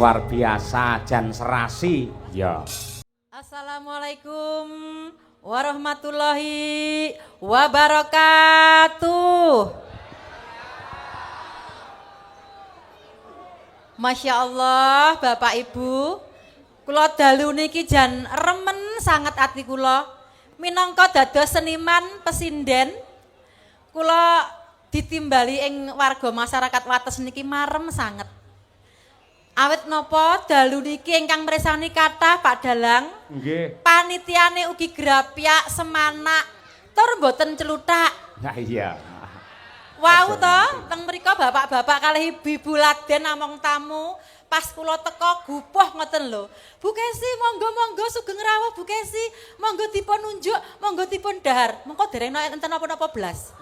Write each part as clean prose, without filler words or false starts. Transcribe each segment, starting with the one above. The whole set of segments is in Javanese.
Luar biasa jan serasi ya. Assalamualaikum warahmatullahi wabarakatuh. Masya Allah Bapak Ibu, kula dalu niki jan remen sanget ati kula. Minangka dados seniman pesinden, kula ditimbali ing warga masyarakat Wates niki marem sanget. Awit napa dalu niki ingkang mresani kathah Pak Dalang. Nggih. Panitiane ugi grapyak semanak tur mboten celuthak. Nah iya. Wau to, teng mriku bapak-bapak kalih ibu-ibu laden namung tamu, pas kula teka gupuh ngoten lho. Bu Kesi, monggo-monggo sugeng rawuh Bu Kesi, monggo dipun unjuk, monggo dipun dahar. Mengko dereng enten napa-napa blas.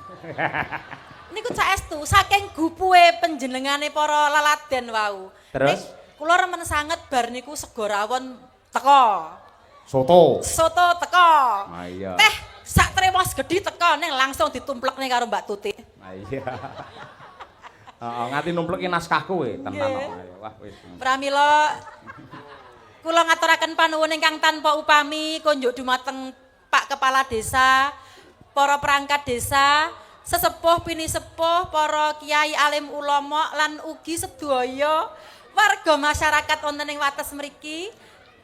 Niku saestu saking gupuhe panjenengane para leladen wau. Terus? Ning kula remen sanget bar niku sego rawon teka. Soto. Soto teka. Ah iya. Teh sak tremos gedhi teka ning langsung ditumplekne karo Mbak Tuti. Ah iya. Heeh, nganti numpleki naskahku kowe tenan kok. Wah wis. Pramila kula ngaturaken panuwun ingkang tanpa upami konjuk dumateng Pak Kepala Desa, para perangkat desa, sesepuh pinisepuh, para kiai alim ulama lan ugi sedaya warga masyarakat wonten ing Wates mriki.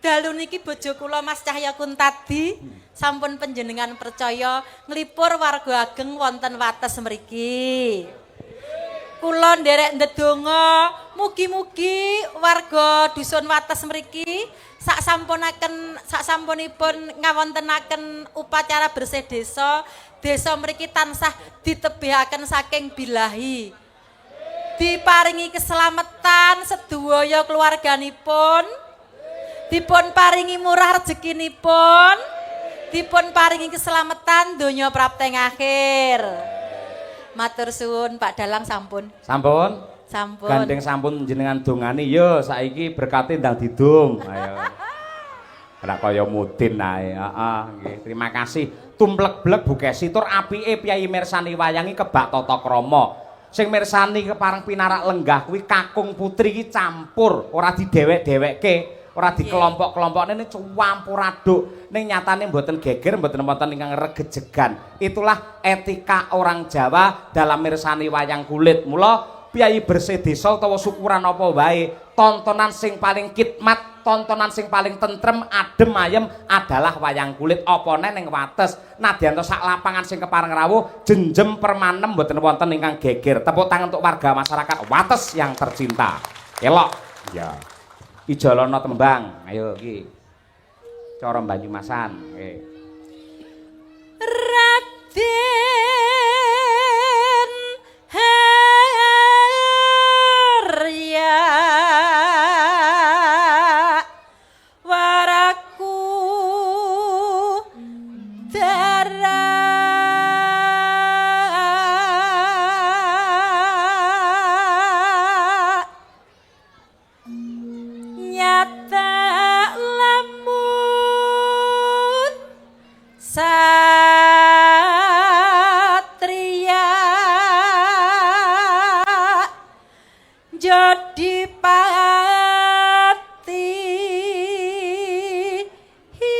Dalu niki bojo kula Mas Cahya Kuntadi sampun panjenengan percaya nglipur warga ageng wonten Wates mriki. Kula nderek ndedonga mugi-mugi warga dusun Wates mriki sak sampunaken sak sampunipun ngawontenaken upacara bersih desa, desa mriki tansah ditebihaken saking bilahi. Diparingi keselamatan sedaya keluarganipun, dipun paringi murah rezekinipun, dipun paringi keselamatan donya prapteng akhir. Matur suwun Pak Dalang sampun. Sampun? Sampun. Gandeng sampun jenengan dongani yo saiki berkate ndang didum. Ayo. Ora kaya mudin ae. Heeh, nggih. Terima kasih. Tumplek-blek Bu Kesi tur apike piyayi mirsani wayangi kebak tata krama. Sing mirsani kepareng pinarak lenggah kuwi kakung putri iki campur, ora didewek-dewekke, ora dikelompok-kelompokne, ini campur aduk. Ning nyatane mboten geger, mboten wonten ingkang regejegan. Itulah etika orang Jawa dalam mirsani wayang kulit. Mula piyayi bersih desa utawa syukuran apa wae, tontonan sing paling khidmat, tontonan sing paling tentrem, adem ayem adalah wayang kulit. Apa neh ning Wates, nadyan to sak lapangan sing kepareng rawuh jenjem permanem mboten wonten ingkang geger. Tepuk tangan untuk warga masyarakat Wates yang tercinta. Elok. Ya. Ijolana tembang. Ayo iki. Cara Banyumasan. Nggih. Raden Harya Waraku Dara nyata lamun satria jadi pati. Hi,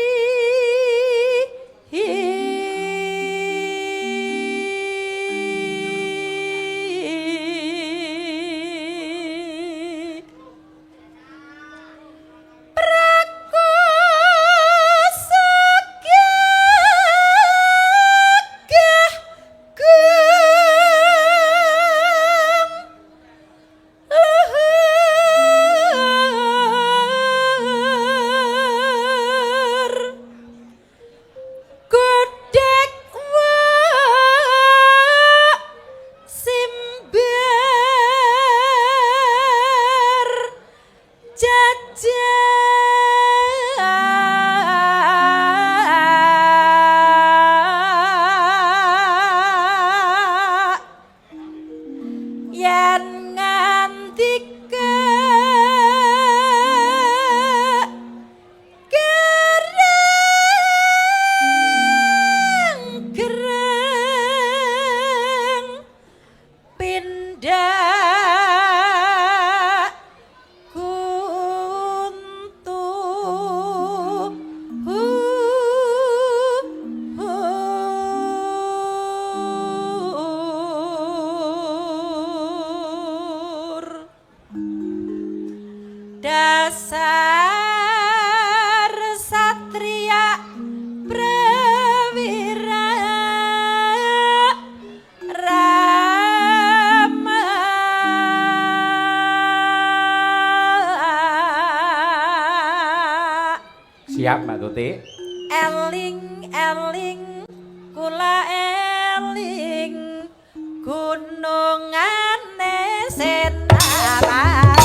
hi. Jejak yen nganti kereng kereng pindah kuntu dasar satria prawira rama. Siap Mbak Tuti. Eling eling kula eling gunungane Senapati.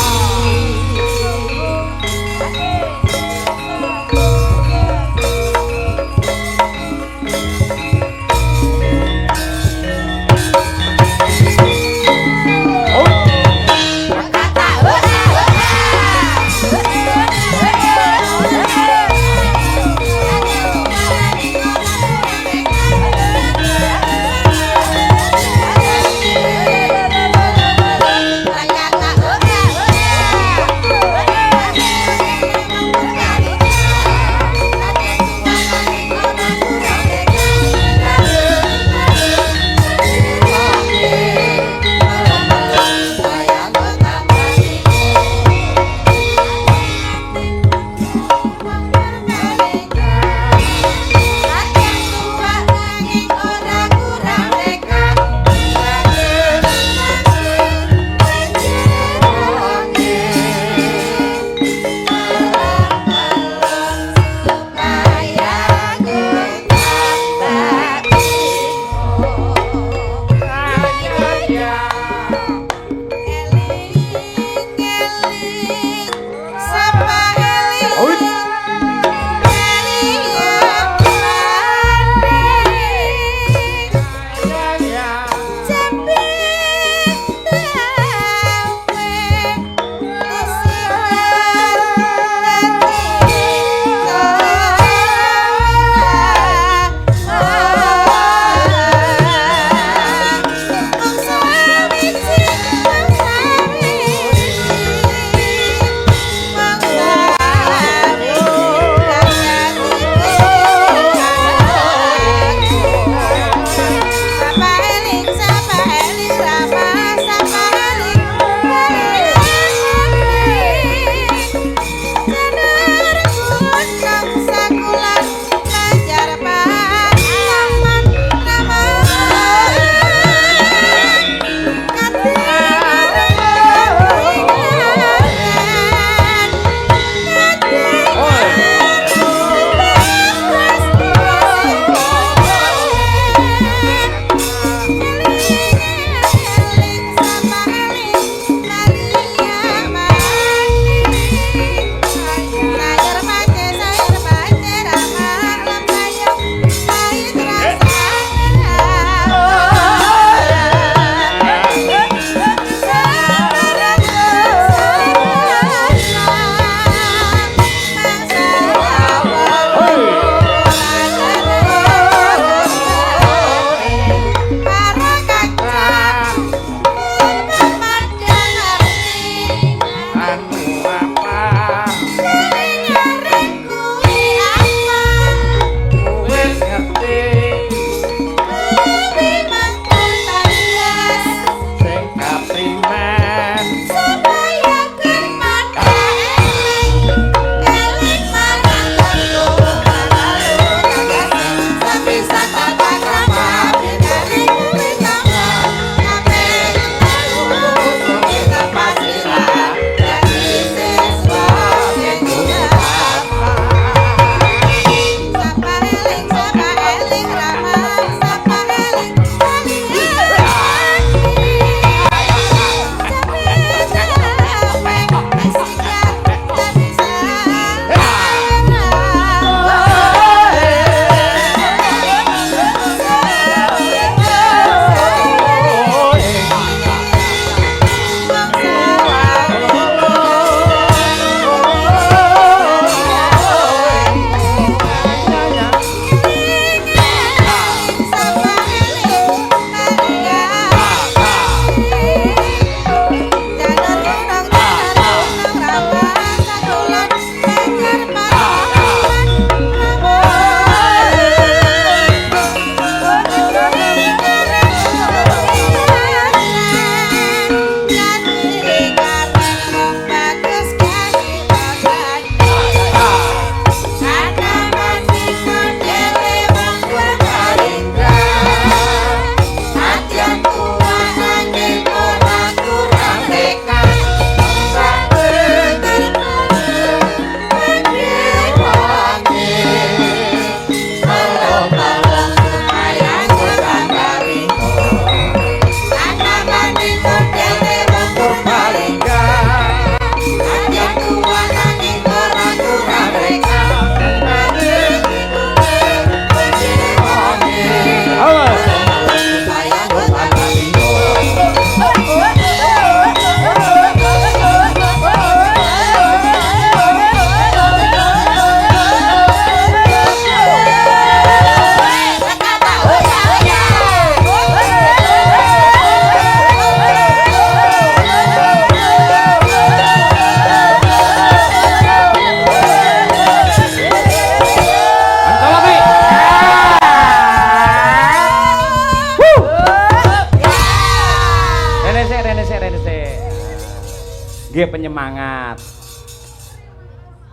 Semangat.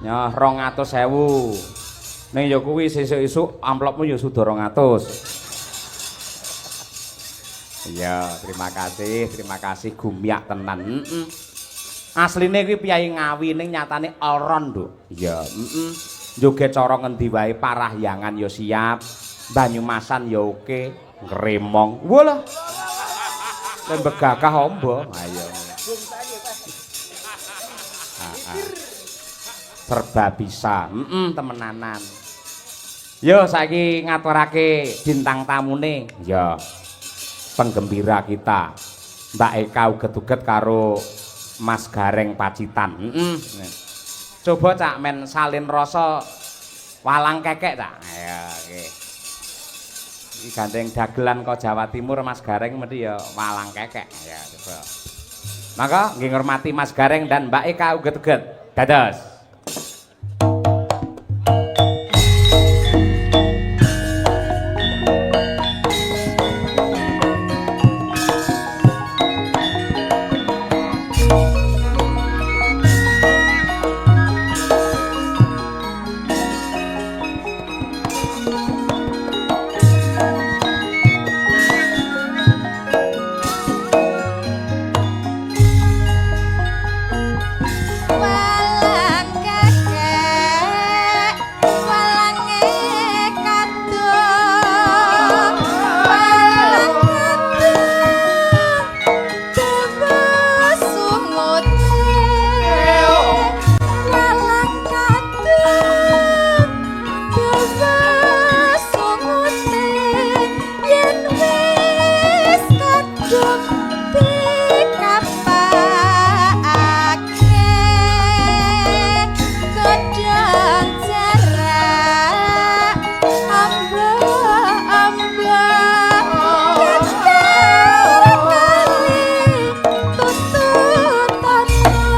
Nyoh 200.000. Ning ya kuwi sesuk-esuk amplopmu ya sudah 200. Iya, terima kasih gumyak tenan. Heeh. Asline kuwi piyayi Ngawi ning nyatane all round, Nduk. Iya, heeh. Joget cara ngendi wae Parahyangan ya siap, Banyumasan ya oke, Ngremong. Walah. Lembek gagah ombo. Ayo. Serba bisa. Heeh, temenanan. Yo saiki ngaturake bintang tamune. Ya. Penggembira kita. Mbak Eka uget-uget karo Mas Gareng Pacitan. Heeh. Coba Cak men salin rasa walang kekek Cak. Ayo nggih. Iki gandeng dagelan kok Jawa Timur Mas Gareng mesti ya walang kekek. Ya coba. Maka nggih ngurmati Mas Gareng dan Mbak Eka uget-uget. Dados. Walang kekek, walange kadung, walang kadung dawa sungute, walang kadung dawa sungute, yen wis kadung dikapakake godhong jarak amba-amba getar kali tututana aja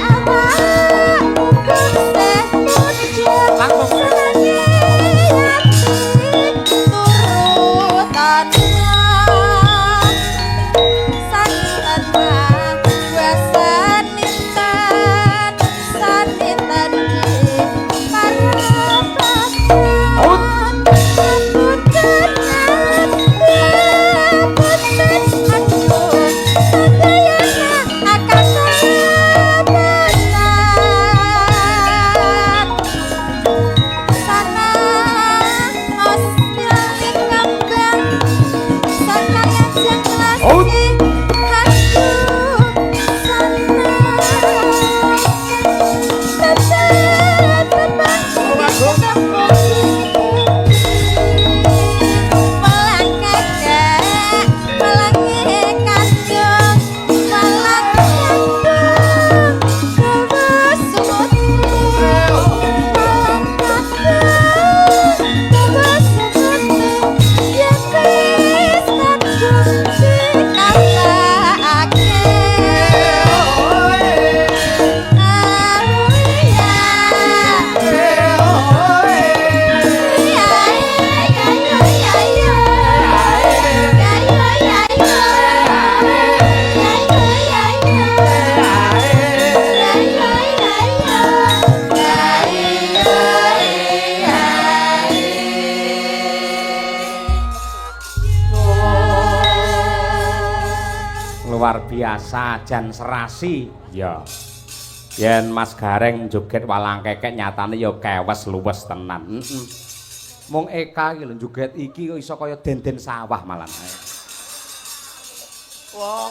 awakmu seh mudhun senenge ati turutana. Luar biasa jan serasi. Ya. Yen Mas Gareng joget walang kekek nyatane ya kewes luwes tenan. Heeh. Mung Eka iki lho joget iki kok iso kaya denden sawah malah. Wong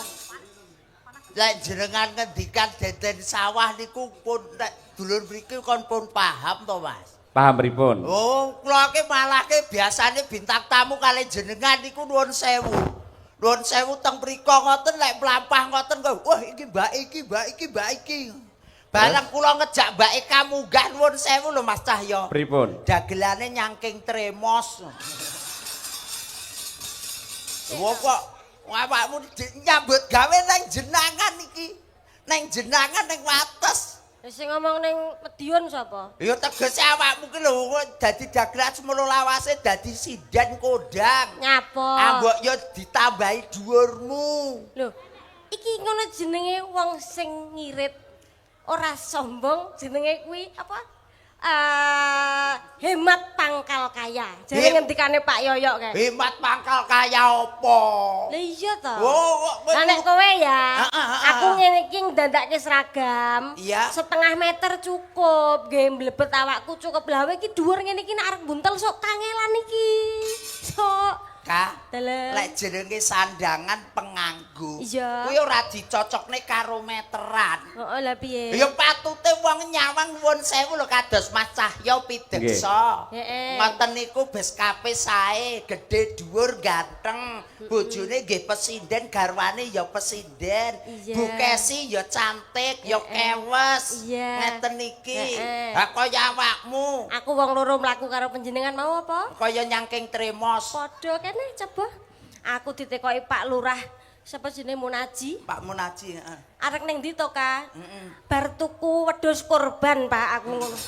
lek jenengan ngendikan denden sawah niku pun nek dulur mriki kon pun paham to, Mas? Paham pripun? Oh, kula ki malahke biasane bintang tamu kali jenengan niku nuwun sewu. Nuwun sewu teng mriko ngoten lek mlampah ngoten kok wah iki mbak iki mbak iki mbak iki. Bareng kula ngejak Mbak Eka munggah nuwun sewu lho Mas Cahyo. Pripun? Dagelane nyangking tremos. Wong kok awakmu nyambut gawe nang jenangan iki. Nang jenangan nang wates. Sing ngomong ning Madiun sapa? Ya tegese awakmu ki lho dadi dagelan semono lawase dadi sinden kondang. Nyapa? Ambok ya ditambahi dhuwurmu. Lho. Iki ngono jenenge wong sing ngirit. Ora sombong jenenge kuwi apa? Hemat pangkal kaya. Jare ngendikane Pak Yoyok kae. Hemat pangkal kaya apa? Lah iya to. Oh, kok kowe Lah nek kowe ya, Heeh. aku ngene iki ndandake seragam. Setengah meter cukup, nggih mlebet awakku cukup. Lah kowe iki dhuwur ngene iki nek arep buntel sok kangelan iki. Sok. Ka, Dalem. lek jenenge sandangan penganggo. Kuwi ora dicocokne karo meteran. Heeh, lah piye? Ya patute wong nyawang nuwun sewu lho kados Mas Cahyo pideksa. Ngoten niku beskape sae, gedhe dhuwur ganteng, bojone nggih pesinden, garwane ya pesinden. Bu Kesi ya cantik, ya kewes. Ngeten iki. Ha kaya awakmu, Aku wong loro mlaku karo panjenengan mau apa? Kaya nyangking tremos. Padha kene coba. Aku ditekoki Pak Lurah, sapa jenenge, Munaji. Pak Munaji, heeh. Arek ning ndi to, Ka? Bar tuku wedhus kurban, Pak, aku ngono.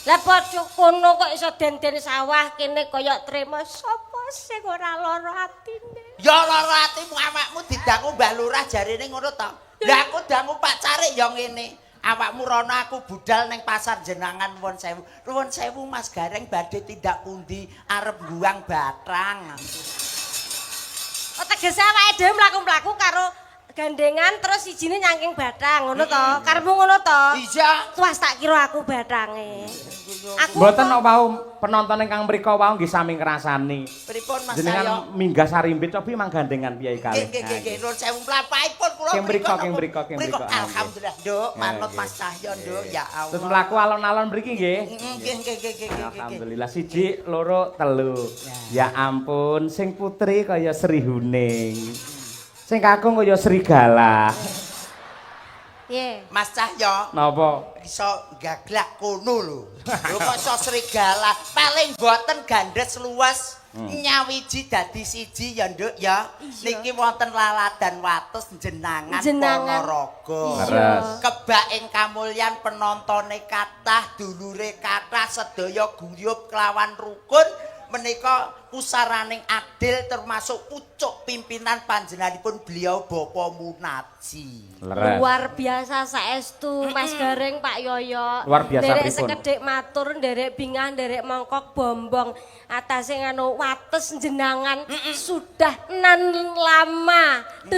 Lah padha kono kok iso den-den sawah kene kaya tremos, sapa sing ora lara atine? Ya lara atimu, awakmu didangu Mbah Lurah jarene ngono to. Lah aku dangu Pak Carik ya ngene. Awakmu rono, aku budal ning pasar jenangan, nuwun sewu. Nuwun sewu, Mas Gareng badhe tindak pundi? Arep buang batang. Oh, tegese awake dhewe mlaku-mlaku karo gandengan terus sijine nyangking bathang ngono to? Karepmu ngono to? Iya. Tuas tak kira aku bathange. Aku Mboten kok wau penonton ingkang mriku wau nggih sami ngrasani. Pripun, Mas Cahyo? Jenengan minggah sarimbit cobi mang gandengan piye Nggih kalih. nggih nggih nggih nuwun sewu mlampahipun kula. Keng mriko, napa? Keng mriko, keng mriko. Ah, nggih. Alhamdulillah, Nduk, manut Mas Cahyo, Nduk, ya Allah. Terus mlaku alon-alon mriki nggih. Nggih nggih nggih nggih nggih. Alhamdulillah, siji, loro, telu. Ya ampun, sing putri kaya Sri Huning. Sing kakung kaya serigala. Piye? Mas Cahyo Napa? Iso gaglak kono lho. Lho kok iso serigala? Paling boten gandes luwes. Nyawiji dadi siji ya, Nduk, ya. Niki wonten laladan wates jenangan Jenangan. Ponorogo. Leres. Kebak ing kamulyan, penontone kathah, dulure kathah, sedaya guyub kelawan rukun menika pusaraning adil termasuk pucuk pimpinan panjenenganipun beliau Bapak Munaji. Leres. Luar biasa saestu, Mas Gareng, Pak Yoyo. Luar biasa Nderek pripun? sekedhik matur, nderek bingah, nderek mongkok bombong. Atase nganu wates jenangan sudah nan lama. 8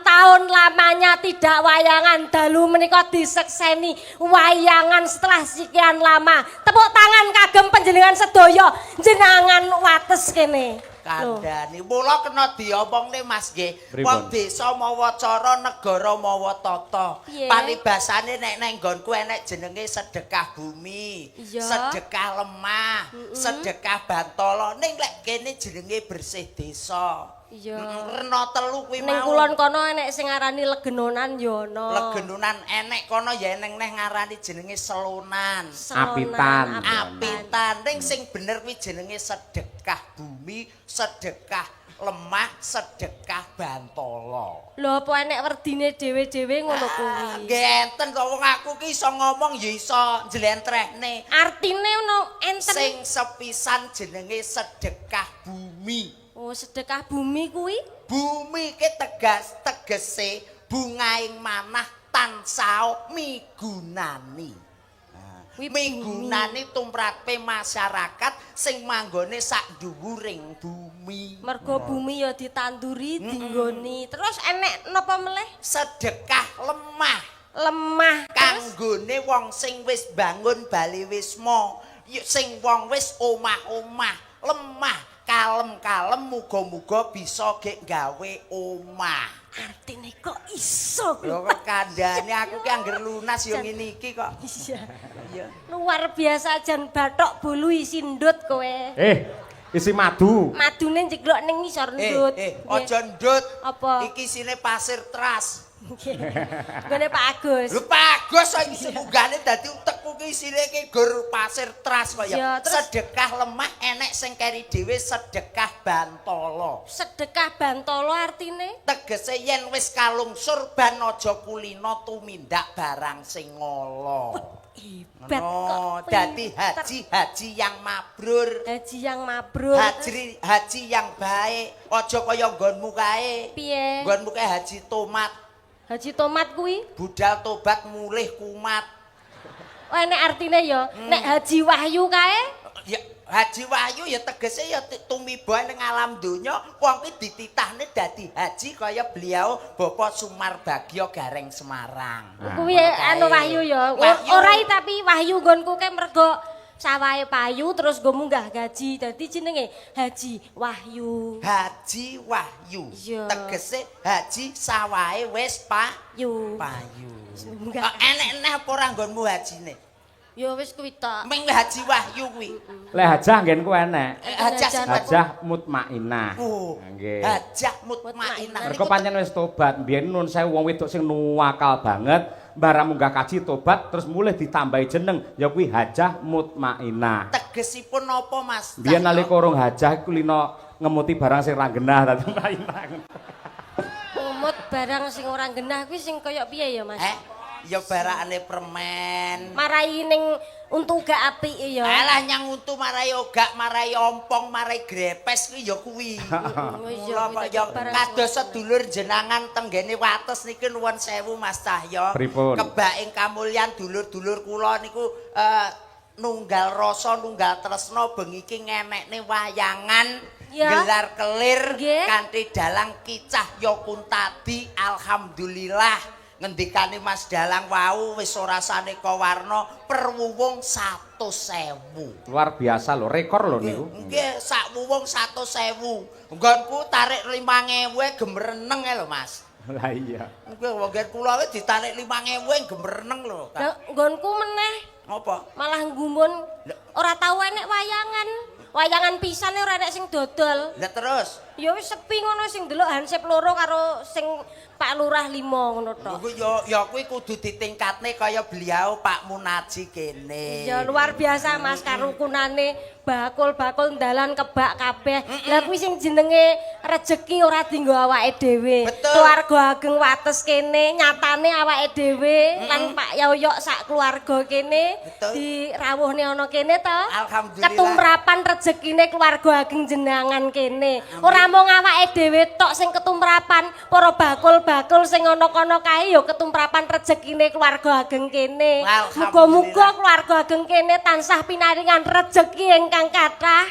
tahun lamanya tidak wayangan. Dalu menika disekseni wayangan setelah sekian lama. Tepuk tangan kagem panjenengan sedaya jenangan wates kene. Lho. Kandhane mula kena diomongne, Mas, nggih. Pripun? Wong desa mawa cara, negara mawa tata. Piye? Paribasane nek nang nggonku enek jenenge sedekah bumi, sedekah lemah, sedekah bantala. Ning lek kene jenenge bersih desa. Rena telu kuwi Ning mau. kulon kono enek sing ngarani legenonan ya ana. Legenonan enek kono ya eneng neh ngarani jenenge selonan. Selonan, Apitan. Apitan. Ning sing bener kuwi jenenge sedekah bumi, sedekah lemah, sedekah bantala. Lho apa enek werdine dhewe-dhewe ngono kuwi? Nggih enten to, wong aku ki iso ngomong ya iso njlentrehne. Artine ono enten? Sing sepisan jenenge sedekah bumi. Oh, sedekah bumi kuwi? Bumi ki tegas tegese bungaing manah tansah migunani. Kuwi bumi. Migunani tumrape masyarakat sing manggone sak dhuwuring bumi. Mergo bumi ya ditanduri, dinggoni. Terus enek napa meleh? Sedekah lemah. Lemah. Terus Kanggone wong sing wis bangun bali wisma, sing wong wis omah-omah, lemah, kalem-kalem muga-muga bisa gek gawe omah. Artine kok iso Lho kok kandhane aku ki angger lunas yo ngene iki kok. Iya. Iya. Luar biasa jan bathok bolu isi ndut kowe. Eh, isi madu. Madune njeglok ning ngisor Eh, ndut. eh, aja ndut. Apa? Iki isine pasir teras. Nggone Pak Agus. Lho Pak Agus kok isi munggahne dadi utekku ki isine ki gur pasir teras kok Ya, ya. terus- Sedekah lemah enek sing keri dhewe sedekah bantala. Sedekah bantala artine? Tegese yen wis kalungsur ban aja kulino tumindak barang sing ngala. Hebat kok. No, dadi haji haji yang mabrur. Haji yang mabrur. Haji haji yang baik. Aja kaya nggonmu kae. Piye? Nggonmu kae haji tomat. Haji tomat kuwi? Budal tobat mulih kumat. Oh, enek artine ya. Nek Haji Wahyu kae? Ya Haji Wahyu ya tegese ya tumiba ning alam donya wong kuwi dititahne dadi haji kaya beliau Bapak Sumarbagyo Gareng Semarang. Kuwi anu Wahyu ya. Ora tapi Wahyu nggonku kae mergo sawahe payu terus nggo munggah gaji. Dadi jenenge Haji Wahyu. Haji Wahyu. Iya. Tegese haji sawahe wis Yu. payu. Munggah. Kok enek-enek apa ora nggonmu hajine? Ya wis kuwi tok. Ming Haji Wahyu kuwi. Lek hajah nggenku enek. Hajah sing Hajah mutmainah. Oh, Nggih. Hajah mutmainah. Mergo pancen wis tobat, mbiyen nun sewu wong wedok sing nuwakal banget, barang munggah kaji tobat terus mulih ditambahi jeneng ya kuwi Hajah Mutmainah. Tegesipun napa, Mas? Mbiyen nalika urung hajah iku lino ngemuti barang sing ra genah dadi mutmainah. Umut barang sing ora genah kuwi sing kaya piye ya, Mas? Ya barakane permen. Marai ning untu gak apike ya. Alah nyang untu marai ogak, marai ompong, marai grepes kuwi ya kuwi. Iya, Mula kok ya kados sedulur jenangan tenggene Wates niki nuwun sewu Mas Cahya. Pripun? Kebak ing kamulyan dulur-dulur kula niku nunggal rasa, nunggal tresna bengi iki ngenekne wayangan gelar kelir kanthi dalang Ki Cahya Kuntadi. Alhamdulillah. Ngendikane Mas Dalang wau wis ora saneka warna perwuwung 100.000. Luar biasa lho, rekor lho niku. Nggih, sak wuwung 100.000. Nggonku tarik 5.000 gemereneng lho, Mas. Lah iya. Nggih, wong nggen kula wis ditarik 5.000 gemereneng lho. Lah nggonku meneh Ngopo? malah nggumun ora tau enek wayangan. Wayangan pisan ora enek sing dodol. Lah terus? Ya wis sepi ngono sing ndelok hansip loro karo sing Pak Lurah 5 ngono tok. Kuwi ya ya kuwi kudu ditingkatne kaya beliau Pak Munaji kene. Ya luar biasa Mas karukunane bakul-bakul dalan kebak kabeh. Lah kuwi sing jenenge rejeki ora dienggo awake dhewe. Keluarga ageng Wates kene nyatane awake dhewe lan Pak Yoyok sak keluarga kene dirawuhne ana kene to. Alhamdulillah. Ketumrapan rezekine keluarga ageng jenangan kene. Ora mung awake dhewe tok sing ketumrapan, para bakul-bakul sing ana kono kae ya ketumrapan rezekine keluarga ageng kene. Muga-muga keluarga ageng kene tansah pinaringan rejeki ingkang kathah.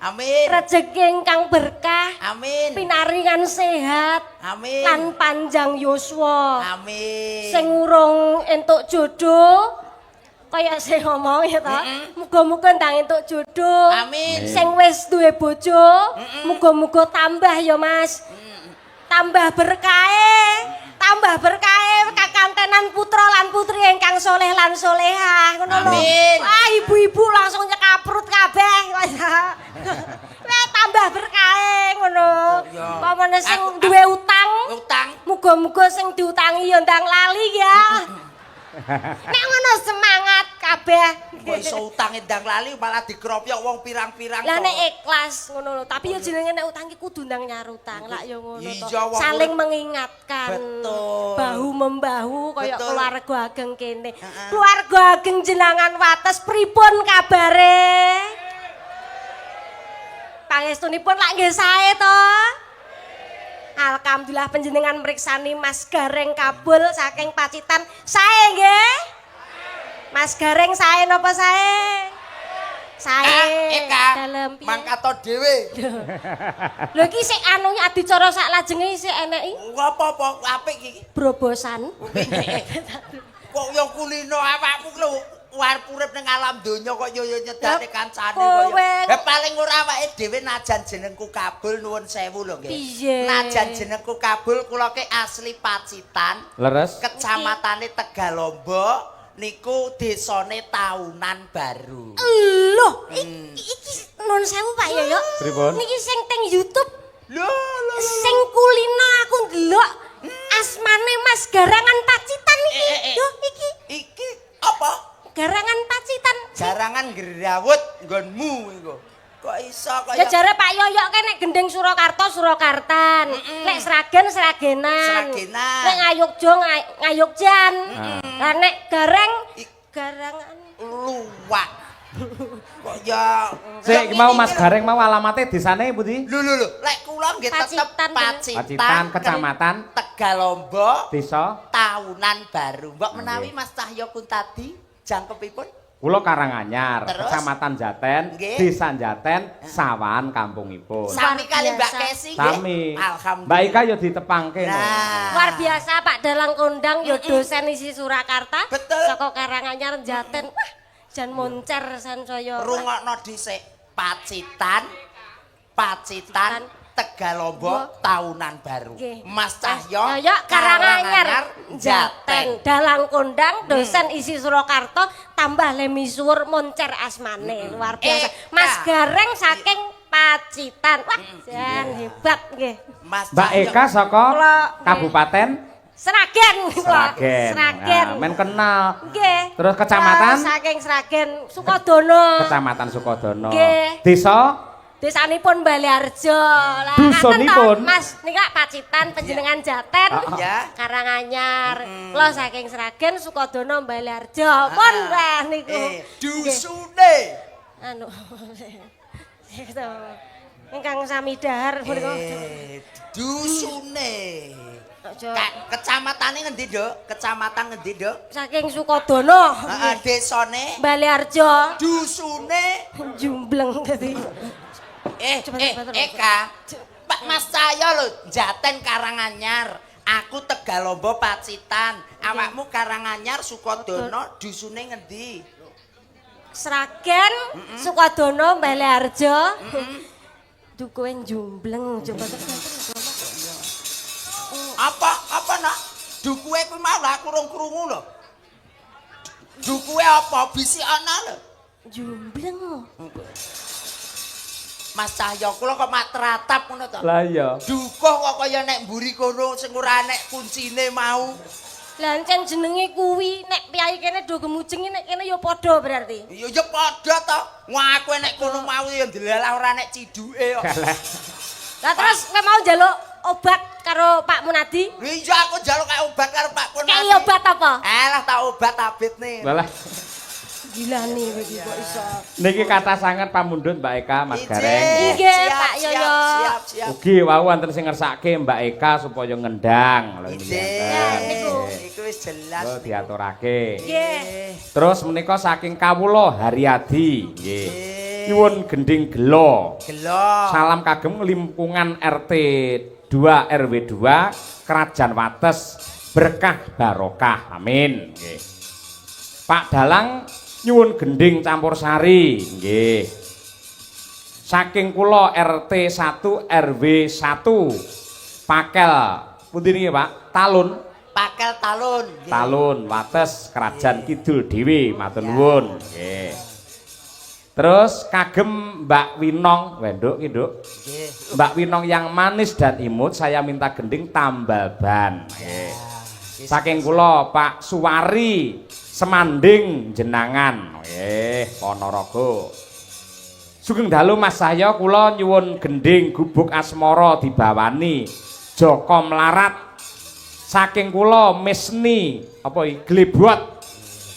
Amin. Rejeki ingkang berkah. Amin. Pinaringan sehat. Amin. Lan panjang yuswa. Amin. Sing urung entuk jodoh kaya sing ngomong ya ta. Muga-muga ndang entuk jodoh. Amin. Sing wis duwe bojo, muga-muga tambah ya Mas. Tambah berkahe, tambah berkahe kakantenan putra lan putri ingkang soleh lan solehah ngono lho. Wah, ibu-ibu langsung nyekaprut kabeh. Wah, tambah berkahe ngono. Pamane sing duwe utang, muga-muga sing diutangi ya ndang lali ya. Nek ngono semangat kabeh. Kok iso utange ndang lali malah dikropyok wong pirang-pirang. Lah nek ikhlas ngono lho, tapi ya jenenge nek utang ki kudu ndang nyarutang. Lak ya ngono to. Saling mengingatkan. Betul. Bahu membahu kaya keluarga ageng kene. Keluarga ageng jenangan Wates pripun kabare? Pangestunipun lak nggih sae to. Alhamdulillah panjenengan mriksani Mas Gareng Kabul saking Pacitan. Sae nggih? Mas Gareng sae napa sae? Sae. Dalem piye? Mangkato dhewe. Lho iki sik anu adicara sak lajenge sik eneki. Apa-apa apik iki? Brobosan. Kok yo kulino awakmu lho arep urip ning alam donya kok yo nyedane kancane kaya. Ya paling ora awake dhewe najan jenengku Kabul nuwun sewu lho nggih. Najan jenengku Kabul kula ke asli Pacitan. Leres. Kecamatane Tegalombo niku desane Tahunan Baru. Lho, iki nuwun sewu Pak Yoyo. Pripun? Niki sing teng YouTube. Lho lho. Sing kulino aku ndelok asmane Mas Garangan Pacitan iki. Yo iki. Iki apa? Garangan Pacitan. Garangan grawut nggonmu iku. Kok iso kaya Ya jare Pak Yoyok kan nek gendeng Surakarta Surakartan, nek Sragen Sragenan. Sragenan. Nek Ngayogja Ngayogjan. Lah nek Gareng Garangan. Luwak. Kok ya Sik iki mau Mas Gareng mau alamate desane pundi? Lho lho lho, lek kula nggih tetep Pacitan, Pacitan, Pacitan, kecamatan Tegalombo, desa tahunan baru. Mbok menawi Mas Cahyo Kuntadi jangkepipun? Kula Karanganyar, Terus? Kecamatan Jaten, Nggih. Desa Jaten, Sawahan kampungipun. Sami kali Mbak biasa. Kesi nggih. Sami. Alhamdulillah. Mbak Ika ya ditepangke no. Nah. Luar biasa Pak Dalang Kondang ya dosen isi Surakarta. Betul. Saka Karanganyar Jaten. Wah, jan moncer sansaya. Rungokno dhisik. Pacitan, Pacitan, Tegalombo, tahunan baru. Nggih. Mas Cahyo, Cahyo Karanganyar Jaten. Jaten. Dalang kondang dosen isi Surakarta tambah le misuwur moncer asmane. Luar biasa. Mas Gareng saking Pacitan. Wah, jan hebat nggih. Mas Mbak Cahyo. Eka saka Kabupaten Sragen. Sragen. Sragen. Nah, men kenal. Nggih. Terus kecamatan? Kula saking Sragen Sukodono. Kecamatan Sukodono. Nggih. Desa Desanipun Baliharjo. Lah Dusunipun? ngaten to, Mas nika Pacitan panjenengan Jaten. Ya. Karanganyar. Kula saking Sragen Sukodono Baliharjo. Pun wah niku. Dusune. Anu. Gitu. Ingkang sami dahar punika. Dusune. Aja. Kecamatane ngendi, Nduk? Kecamatan ngendi, Nduk? Saking Sukodono. Heeh, desane, Baliharjo. dusune. Jumbleng dadi. Coba, coba, coba. Eka. Pak Mas Cahyo lho, Jaten Karanganyar. Aku Tegalombo Pacitan. Awakmu Karanganyar Sukodono, dusune ngendi? Sragen, Sukodono, Baliharjo. Duh kowe jumbleng coba. Apa? Apa nak? Dukuwe kuwi mau lah aku rung krungu lho. Dukuwe apa? Bisi ana lho. Jumbleng. Mas Cahyo kula kok mak teratap ngono to. Lah iya. Dukuh kok kaya nek mburi kono sing ora nek kuncine mau. Lah encen jenenge kuwi nek piyai kene do gemujeng nek kene ya padha berarti. Ya ya padha to. Wah aku nek kono mau ya ndelalah ora nek ciduke kok. Lah terus kowe mau njaluk obat karo Pak Munadi? Iya aku njaluk kae obat karo Pak Munadi. Kayak obat apa? Alah tak obat abit nih. Lah Gila nih kowe iki kok iso. niki kathah sanget pamundhut Mbak Eka Mas Gareng. Nggih, Pak Yoyo. Siap, siap. Ugi wau wonten sing ngersake Mbak Eka supaya ngendang. Lho niki Ije. Niku. Iku wis jelas. Lho diaturake. Nggih. Terus menika saking kawula Haryadi nggih. Nyuwun gending gelo. Gelo. Salam kagem lingkungan RT 2 RW 2 Kerajaan Wates berkah barokah. Amin. Nggih. Pak Dalang nyuwun gending campur sari nggih. Saking kula RT 1 RW 1 Pakel pundi niki Pak? Talun. Pakel talun. Nggih. Talun Wates Kerajaan Kidul dhewe matur nuwun. Nggih. Terus kagem Mbak Winong, wenduk ki Nduk. Nggih. Mbak Winong yang manis dan imut, saya minta gending tambal ban. Nggih. Saking kula Pak Suwari Semanding jenangan. Nggih, Ponorogo. Sugeng dalu Mas Cahyo kula nyuwun gending gubuk asmara dibawani Joko Melarat. Saking kula Misni apa iki Glebot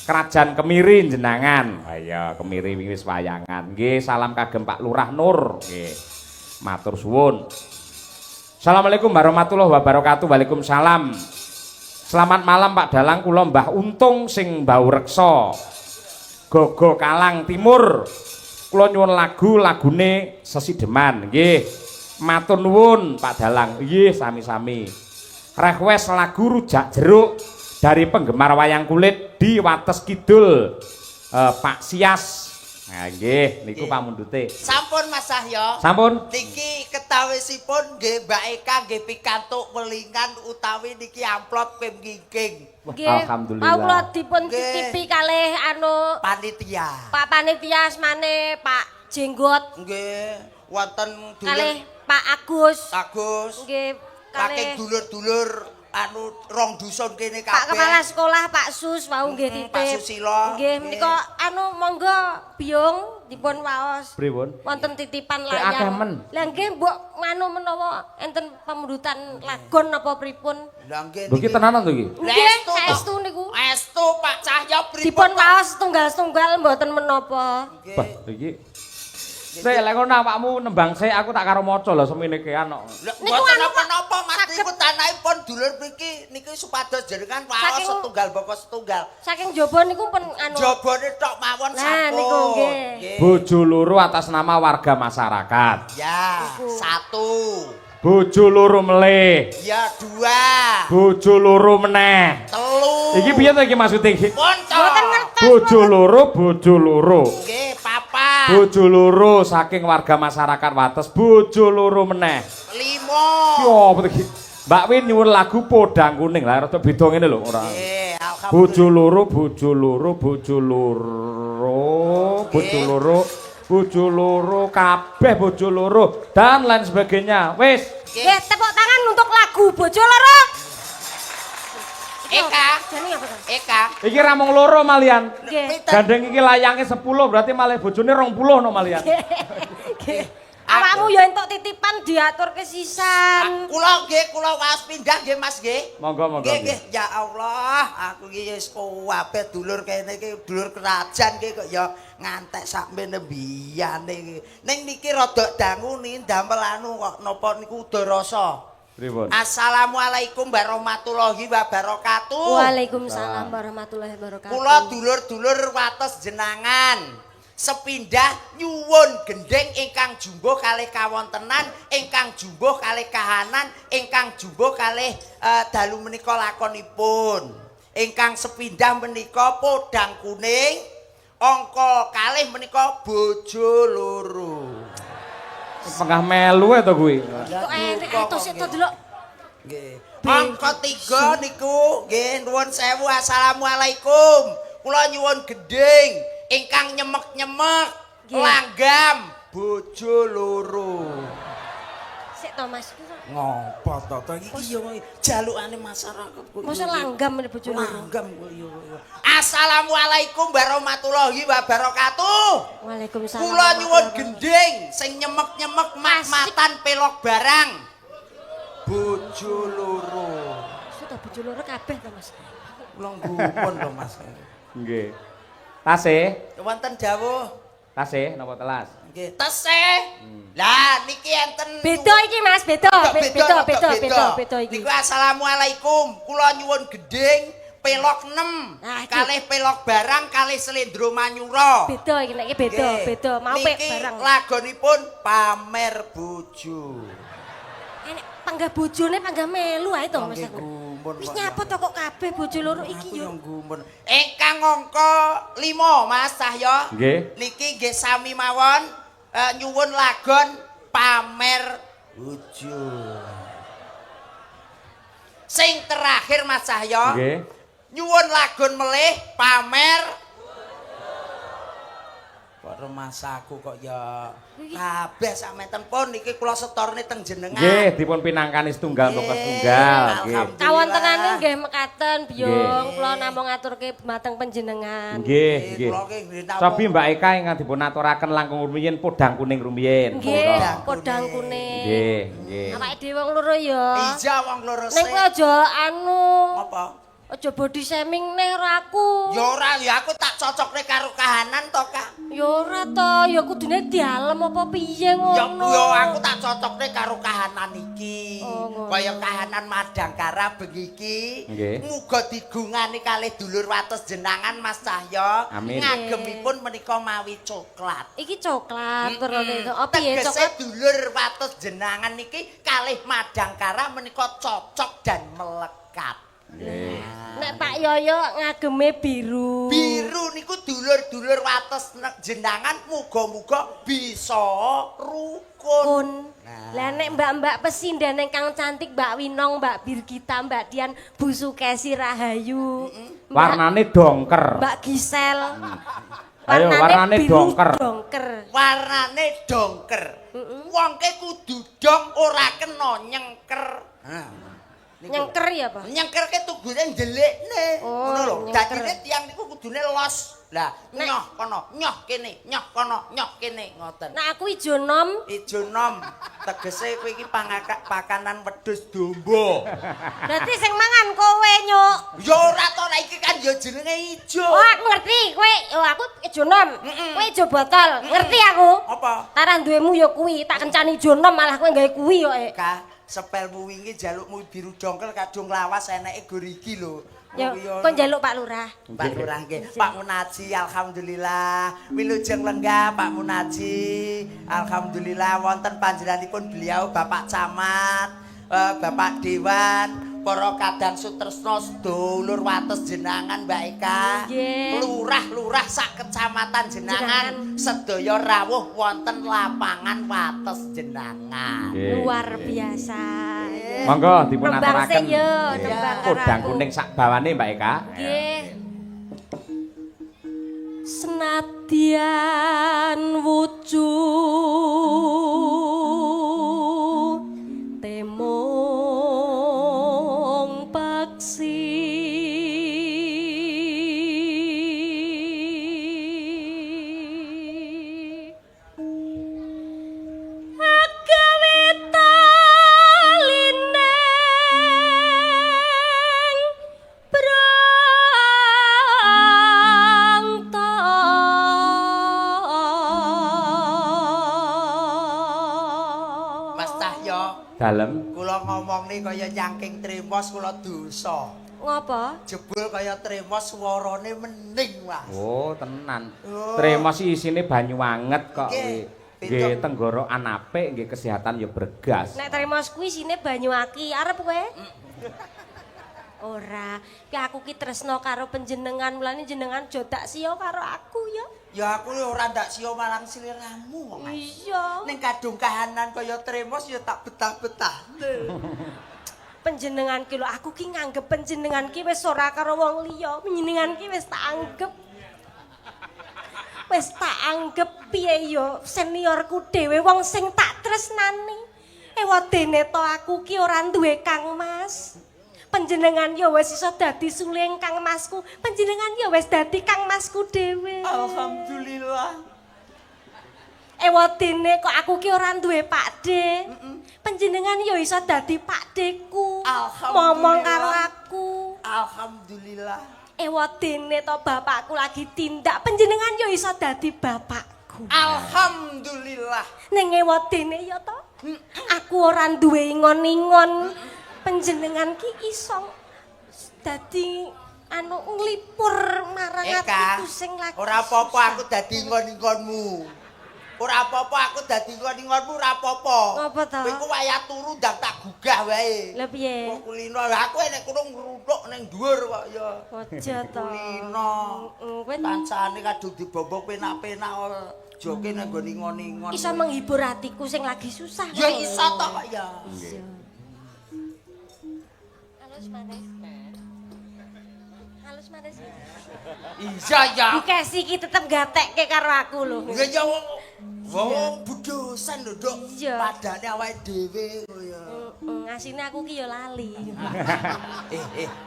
Kerajaan Kemiri jenangan. Ayo Kemiri wingi wis wayangan. Nggih, salam kagem Pak Lurah Nur. Nggih. Matur suwun. Assalamualaikum warahmatullahi wabarakatuh. Waalaikumsalam. Selamat malam Pak Dalang, kula Mbah Untung sing mbau reksa. Gogo Kalang Timur. Kula nyuwun lagu lagune Sesideman. Nggih. Matur nuwun Pak Dalang. Nggih, sami-sami. Request lagu Rujak Jeruk dari penggemar wayang kulit di Wates Kidul. Pak Sias. Nah, nggih, niku pamundhute. Sampun Mas Cahyo. Sampun. Niki ketawisipun nggih Mbak Eka nggih pikantuk welingan utawi niki amplop pim ngingking Nggih. Alhamdulillah. Mau kula dipun Nggih. titipi kalih anu panitia. Pak panitia asmane Pak Jenggot Nggih, wonten kalih dulur Pak Agus. Agus. Nggih, Saking kalih dulur-dulur anu rong dusun kene kabeh. Pak Kepala Sekolah Pak Sus wau nggih titip. Pak Susilo. Nggih, menika anu monggo Biung dipun waos. Pripun? Wonten titipan Kek akeh layang. men. Lah nggih mbok nganu menawa enten pamundhutan lagon napa pripun. Lah nggih. Lho iki tenanan to iki? Nggih, saestu niku. Estu Pak Cahyo pripun? Dipun waos setunggal-setunggal mboten menapa. Nggih. Bah, iki. Sik, lek ngono awakmu nembang sik, aku tak karo maca lho semene kean kok. Lho, Niku mboten anu, napa-napa, Mas, niku tanahipun dulur mriki niki supados jenengan waos setunggal baka setunggal. Saking jaba niku pun anu. Jabone tok mawon Nah, sampun. niku nggih. Nggih. Bojo loro atas nama warga masyarakat. Ya, satu. Bojo loro melih. Ya, dua. Bojo loro meneh. Telu. Iki piye to iki maksude iki? Pun to. Mboten ngertos. Bojo loro, bojo loro. Nggih, papat. Bojo loro saking warga masyarakat Wates, bojo loro meneh. Lima. Ki apa to iki? Mbak Win nyuwun lagu Podang Kuning lah rada beda ngene lho ora. Nggih, alhamdulillah. Bojo loro, bojo loro, bojo loro, bojo loro, bojo loro, kabeh bojo loro dan lain sebagainya. Wis. Nggih, tepuk tangan untuk lagu Bojo Loro. Eka. Jane apa to? Eka. Iki ra mung loro malian. Nggih. Pinten? Gandeng iki layange 10 berarti malih bojone 20 no malian. Nggih. Awakmu ya entuk titipan diaturke sisan. Kula nggih, kula waos pindah nggih, Mas nggih. Monggo, monggo. Nggih, nggih. Ya Allah, aku iki wis kabeh dulur kene iki dulur kerajaan iki kok ya ngantek sakmene mbiyane iki. Ning niki rada dangu niki ndamel anu kok napa niku udarasa. Pripun? Assalamualaikum warahmatullahi wabarakatuh. Waalaikumsalam warahmatullahi wabarakatuh. Kula dulur-dulur wates jenangan. Sepindah nyuwun gendheng ingkang jumbuh kalih kawontenan, ingkang jumbuh kalih kahanan, ingkang jumbuh kalih dalu menika lakonipun. Ingkang sepindah menika Podang Kuning, angka kalih menika bojo loro. Pengah melu e to kuwi. Kok enek to sik to delok. Nggih. Angka 3 niku nggih nuwun sewu, assalamualaikum. Kula nyuwun gendhing ingkang nyemek-nyemek langgam bojo loro. Sik to, Mas. Ngopo to to iki yo jalukane masyarakat kok. Masa langgam ini bojo loro. Langgam kok yo. Assalamualaikum warahmatullahi wabarakatuh. Waalaikumsalam. Kula nyuwun gendhing sing nyemek-nyemek mat-matan pelok barang. Bojo loro. Sudah bojo loro kabeh to, Mas. Kula gumun to, Mas. Nggih. Tasih, Wonten dawuh. Tasih napa telas? Nggih, tesih. Lah niki enten Beda iki, Mas, beda. Beda, beda, beda, beda iki. Niku assalamualaikum. Kula nyuwun gendhing pelok 6. Nah, iki. Kalih pelok barang kalih slendro manyura. Beda iki nek iki beda, Nggih. beda. Mau pek Niki barang. lagonipun pamer bojo. Enek panggah bojone panggah melu ae to, Mas Nggih, aku. gumun Wis kok. nyapa to kok kabeh bojo loro iki Aku yo. yang gumun. Ingkang angka 5, Mas Cahyo. Nggih. Niki nggih sami mawon nyuwun lagon pamer bojo. Sing terakhir, Mas Cahyo. Nggih. Nyuwun lagon melih pamer. Kok remasaku kok ya kabeh sakmenten pun niki kula setorne teng jenengan. Nggih, dipun pinangkani setunggal Nggih, mongko setunggal. Nggih. alhamdulillah. Kawontenane nggih mekaten, Biyung. Nggih. Kula namung ngaturke dhumateng panjenengan. Nggih, nggih. Kula ki nggih namung- Cobi Mbak Eka ingkang dipun aturaken langkung rumiyin Podang Kuning rumiyin. Nggih, Monggo. Podang Kuning. Nggih, nggih. Awake dhewe wong loro ya. Iya wong loro Ning sik. kowe aja anu, Apa? aja body shaming neh karo aku. Ya ora, ya aku tak cocokne karo kahanan to, Kak. Ya ora to, ya kudune dialem apa piye Ya ngono. ya aku tak cocokne karo kahanan iki. Oh, ngono. Kaya kahanan Madangkara bengi iki. Nggih. Muga digungani kalih dulur wates jenangan, Mas Cahyo. Amin. Ngagemipun menika mawi coklat. Iki coklat werane itu. Oh piye Tegese coklat? dulur wates jenangan niki kalih Madangkara menika cocok dan melekat. Nggih. Nek Pak Yoyo ngageme biru. Biru niku dulur-dulur wates jenangan muga-muga bisa rukun. Kun. Lah nek mbak-mbak pesinden ingkang cantik Mbak Winong, Mbak Birgita, Mbak Dian, Bu Sukesi Rahayu. Mbak, Warnane dongker. Mbak Gisel. Ayo, warnane biru dongker. Dongker. Warnane dongker. Wong ke kudu dong ora kena nyengker. Nah, niku. Nyengker ya, Pak? Nyengker ke tugune njelikne. Oh, Ngono lho. nyengker. Dadine tiyang niku kudune los. Lah, Nek- nyoh kono, nyoh kene, nyoh kono, nyoh kene ngoten. Nah aku ijo nom, Ijo nom, tegese kowe iki pakanan wedhus domba. berarti sing mangan kowe nyuk. Ya ora to, nek iki kan ya ya jenenge ijo. Oh, aku ngerti. Kowe oh aku ijo nom. Kowe ijo botol. Ngerti aku. Apa? Tarah duwemu ya kuwi, tak kencani ijo nom malah kowe gawe kuwi kok. Ka, sepelmu wingi jalukmu biru dongkel kadung lawas eneke gor iki lho. Ya, kon njaluk Pak Lurah. Pak Lurah nggih. Pak Munaji alhamdulillah. Wilujeng lenggah Pak Munaji. Alhamdulillah wonten panjenenganipun beliau Bapak Camat, Bapak Dewan, para kadang sutresna sedulur wates jenangan Mbak Eka. Lurah-lurah sak kecamatan jenangan sedaya rawuh wonten lapangan wates jenangan. Luar biasa. Monggo dipun aturaken. Kodang kuning sak bawane Mbak Eka. Nggih. Senadyan wujud temung paksi dalem kula ngomongne kaya nyangking tremos kula dosa. Ngopo? Jebul kaya tremos swarane mening, Mas. Oh, tenan. Oh. Tremos isine banyu anget kok kuwi. Nggih, tenggorokan apik, nggih kesehatan ya bergas. Nek tremos kuwi isine banyu aki, arep kowe? Ora, ki aku ki tresno karo panjenengan, mulane jenengan aja dak siya karo aku ya. Ya aku ora ndak siya marang sliramu, Mas. Iya. Ning kadung kahanan kaya tremos ya tak betah-betah. Panjenengan ki lho, aku ki nganggep panjenengan ki wis ora karo wong liya, panjenengan ki wis tak anggep. Wis tak anggep piye ya seniorku dhewe wong sing tak tresnani. Ewadene to aku ki ora duwe Kang Mas. Panjenengan ya wis iso dadi suling Kang Masku. Panjenengan ya wis dadi Kang Masku dhewe. Alhamdulillah. Ewadene kok aku ki ora duwe Pakde. Panjenengan ya iso dadi Pakdeku. Momong karo aku. Alhamdulillah. Ewadene to bapakku lagi tindak, panjenengan ya iso dadi bapakku. Alhamdulillah. Ning ewadene ya to, aku ora duwe ingon-ingon. Panjenengan ki iso dadi anu nglipur marang atiku sing lagi. Ora apa-apa aku dadi ingon-ingonmu. Ora apa-apa aku dadi ingon-ingonmu ora apa-apa. Ngopo to? Kowe ku wayah turu ndang tak gugah wae. Lah piye? Kok kulino aku nek kono ngruntuk ning dhuwur kok ya. Aja to. Kulino. Kowe kancane kadung dibombong penak-penak joke nang nggon ingon-ingon. Iso menghibur atiku sing lagi susah. Ya iso to kok ya. Iya. Halus manis. Halus manis. Iya ya. Bu Kesi iki tetep gatekke karo aku lho. Iya ya wong wong budosan lho, Nduk. Padane awake dhewe kok ya. Heeh, asine aku ki ya lali.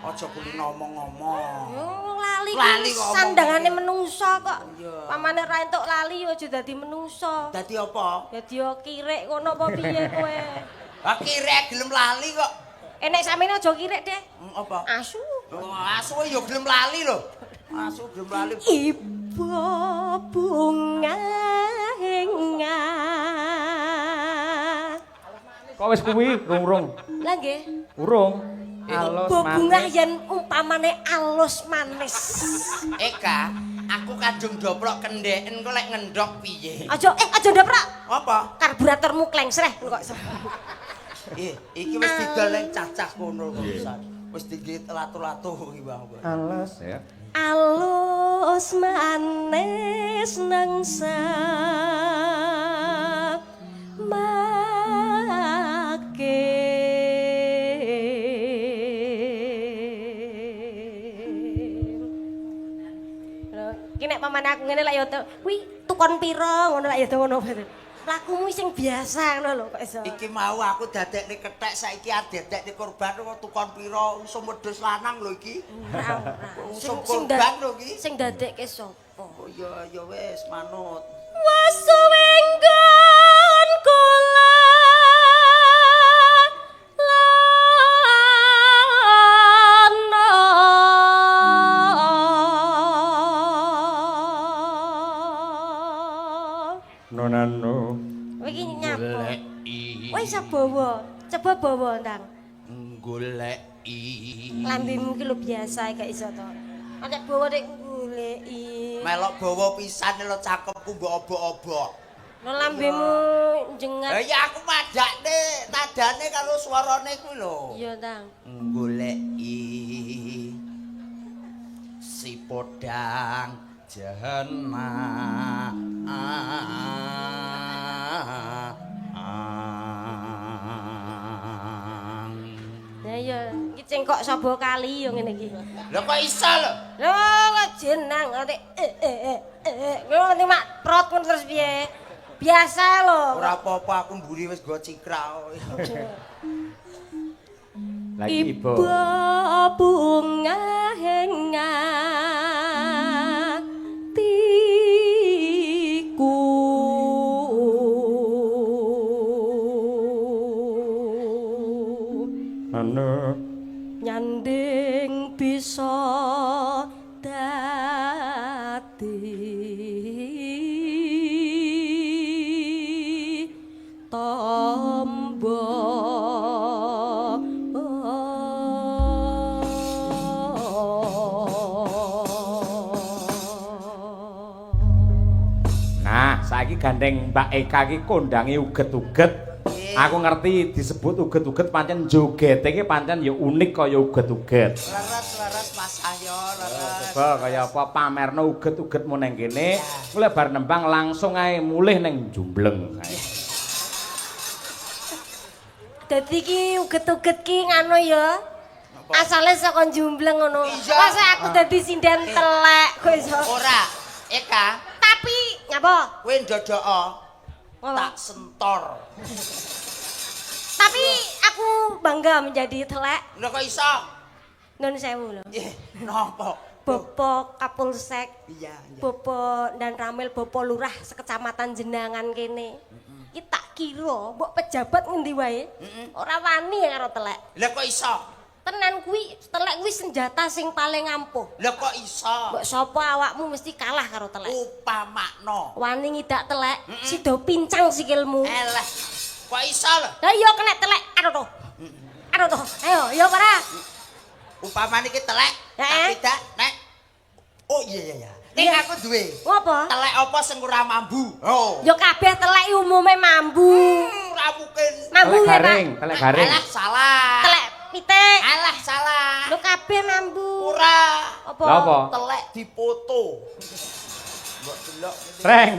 Aja kulino omong-omong. Wong lali ki sandangane menungso kok. Pamane ra entuk lali ya aja dadi menungso. Dadi apa? Dadi yo kirek kono apa piye kowe? Ah kirek gelem lali kok. Nek samene aja kirek deh. Apa? Asu. Oh, asu ya gelem lali lho. Asu gelem lali. Ibu bunga Kok wis kuwi rung-rung? Lah nggih. Urung. Alus manis. Bunga yen umpamane alus manis. Eka, aku kadung doprok kendheken kok lek ngendhok piye? Aja aja ndoprok. Apa? Karburatormu klengsreh kok. Iki wis didol ning cacah kono kok. Wis digigit latu-latu iki Bang. Alus ya. Alus manis nang make. Lho, iki nek pamane aku ngene lek ya kuwi tukon pira ngono lek ya ngono. Lakumu sing biasa ngono lho kok iso. Iki mau aku dadekne kethek saiki adedekne korban kok tukon pira usum wedhus lanang lho iki. Ora ora. Usum korban lho iki. Sing dadekke sapa? Oh iya ya wis manut. Wasuwenggon kula lana. Bawa. Coba bawa, Ndang. Goleki. Lambemu ki lho biasa gak iso to. Nek bawa nek goleki. Melok bawa pisan lho cakepku mbok obok-obok. Lho lambemu jengat. Lah ya aku madakne nadane karo swarane kuwi lho. Iya, Ndang. Goleki si podang jehena. Lah iya, iki cengkok saba kali yo ngene iki. Lho kok iso lho? Lho kok jenang nganti eh eh eh eh ngono nganti mak prot ngono terus piye? Biasa lho. Ora apa-apa aku mburi wis go cikrak. Lagi ibu. Ibu bunga atiku. Anu Nyanding bisa dadi tombo. Nah, saiki gandeng Mbak Eka iki kondange uget-uget. Aku ngerti disebut uget-uget pancen jogete iki pancen ya unik kaya uget-uget. Leres-leres Mas Ayo, leres. Coba kaya apa pamerno uget-ugetmu neng kene, mulai bar nembang langsung ae mulih neng Jumbleng. Ae. Dadi ki uget-uget ki ngono ya. Asale saka Jumbleng ngono. Iya. Masa aku dadi sinden telek kok iso. Ora, Eka, Tapi nyapa? kowe ndodoko Apa? tak sentor. Tapi aku bangga menjadi telek. Lho kok iso? Nun sewu lho. Eh, napa? Bapak Kapolsek, Iya, iya. Bapak dan Ramil, Bapak Lurah sekecamatan Jenangan kene. Iki tak kira mbok pejabat ngendi wae, ora wani karo telek. Lho kok iso? Tenan kuwi telek kuwi senjata sing paling ampuh. Lho kok iso? Mbok sapa awakmu mesti kalah karo telek. Upamakno. Wani ngidak telek, sida pincang sikilmu. Eleh. Kok iso lho? Lah iya kena telek, aduh toh. Aduh toh. Ayo, iya para. Upamane iki telek, Heeh. tapi dak nek. Oh iya iya iya. Ning Iya. aku duwe. Ngopo? Telek apa sing ora mambu? Oh. Ya kabeh telek umume mambu. Ora mungkin. Mambu Telek ya, Pak. garing, telek garing. Alah salah. Telek pitik. Alah salah. Lho kabeh mambu. Ora. Apa? Lah apa? Telek dipoto. Mbok delok. Reng.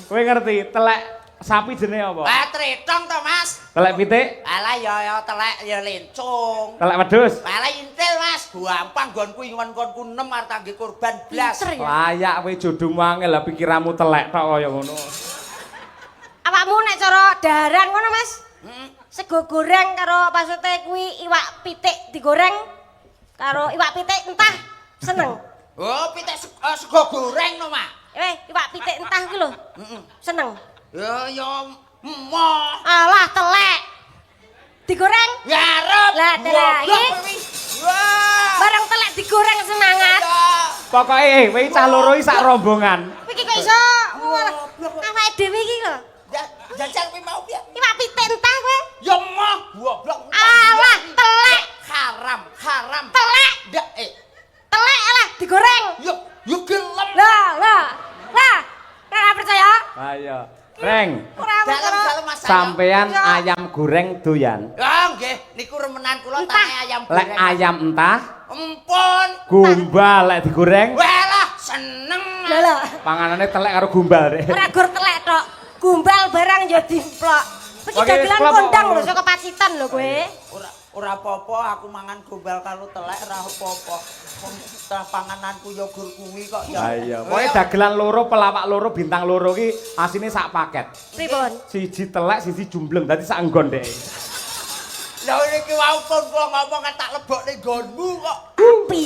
Kowe ngerti telek sapi jenenge apa? Lah tretong to, Mas. Telek pitik, Alah ya ya telek ya lencung. telek wedhus. Alah intil, Mas. Gampang nggonku ingon-ngonku 6 arep tangge korban blas. Pinter ya. Layak kowe jodohmu angel lah pikiranmu telek tok kaya ngono. Awakmu nek cara daharan ngono, Mas. Heeh. Sego goreng karo maksudnya kuwi iwak pitik digoreng karo iwak pitik entah seneng. Oh, pitik sego goreng no, Mak. Eh, iwak pitik entah kuwi lho. Heeh. Seneng. Ya ya emoh. Alah telek. Digoreng. Ya arep. Lah, telek Goblok iki. kowe. Wah. Bareng telek digoreng semangat. Ya. Pokoke kowe cah loro iki sak rombongan. Kowe iki kok iso Goblok. awake dhewe iki lho. Jajal kowe mau piye? Iwak pitik entah kowe. Ya emoh, goblok. Alah, telek. Haram, haram. Telek. Ndak Telek alah digoreng. yo yo gelem. Lah, lah. Lah. Ora percaya? Ayo. Reng, Ora percaya. Dalem-dalem Mas. sampean ayam goreng doyan. Ya nggih, niku remenan kula Entah. tane ayam Lek goreng. ayam entah, Empun. gombal lek digoreng, Walah, seneng. Lah lah. panganane telek karo gombal rek. Ora gur telek tok. Gombal barang ya dimplok. Iki Oke, dagelan klop. kondang lho saka Pacitan lho kowe. Ora ora apa-apa aku mangan gombal karo telek ora apa-apa. Wong pangananku ya gur kuwi kok ya. Ha iya, pokoke dagelan loro, pelawak loro, bintang loro ki asine sak paket. Pripun? Siji telek, siji jumbleng, dadi sak nggon dek. Lha iki wau pun kula ngomong tak lebokne nggonmu kok. Tapi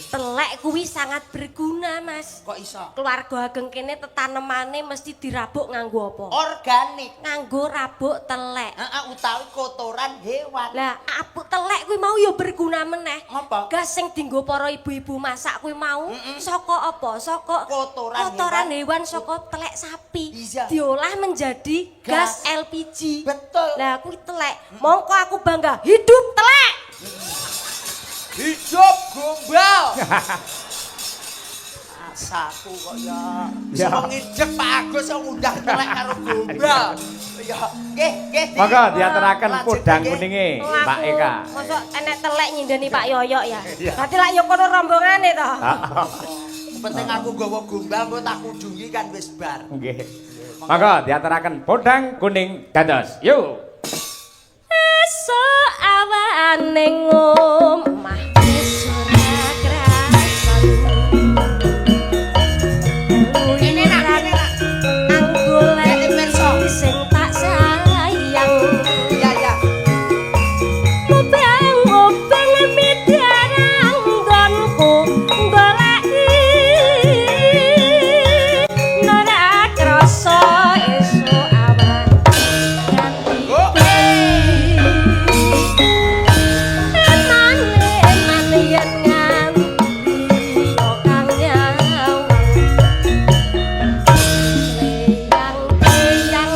telek Telek kuwi sangat berguna, Mas. Kok iso? Keluarga ageng kene tetanemane mesti dirabuk nganggo apa? Organik. Nganggo rabuk telek. Heeh, utawi kotoran hewan. Lah, abuk telek kuwi mau ya berguna meneh. Apa? Gas sing dienggo para ibu-ibu masak kuwi mau saka apa? Saka Kotoran kotoran hewan, saka telek sapi. Iya. Diolah menjadi gas, Gas. LPG. Betul. Lah kuwi telek. Mongko aku bangga hidup telek. Hidup gombal. Asaku kok ya. Ya. Semua ngidek Pak Agus yang ngundang telek karo gombal. Ya, nggih, nggih. Monggo diaturaken Lanjut, podang nggih. kuninge, Wong Mbak aku Eka. Mosok enek telek nyindeni Pak Yoyok ya. Iya. Berarti lak yo kono rombongane to. Penting aku nggawa gombal engko tak kudungi kan wis bar. Nggih. Monggo diaturaken podang kuning dados. Yuk. Esuk awane ngomah wis ora krasan. Kene nak, kene nak. Anggolek Kene pirsa. Sing tak sayang. Iya, iya. Ubang-ubang midarang nggonku goleki ora krasa esuk awan nganti Oh. Eman-eman yen nganti yo kang nyawang Leyang-leyang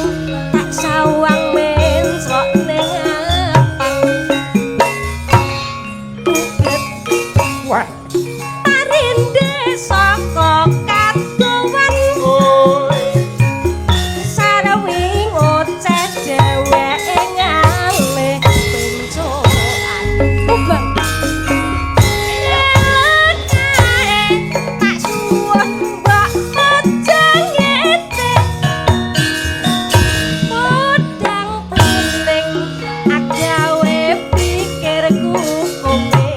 tak sawang mencrok ning apang Bubet Wah. parinde saka kadowan sarwi ngoceh dheweke ngalih pencokan ubang kae tak suwun mbok aja ngete podang kuning agawe pikirku kome.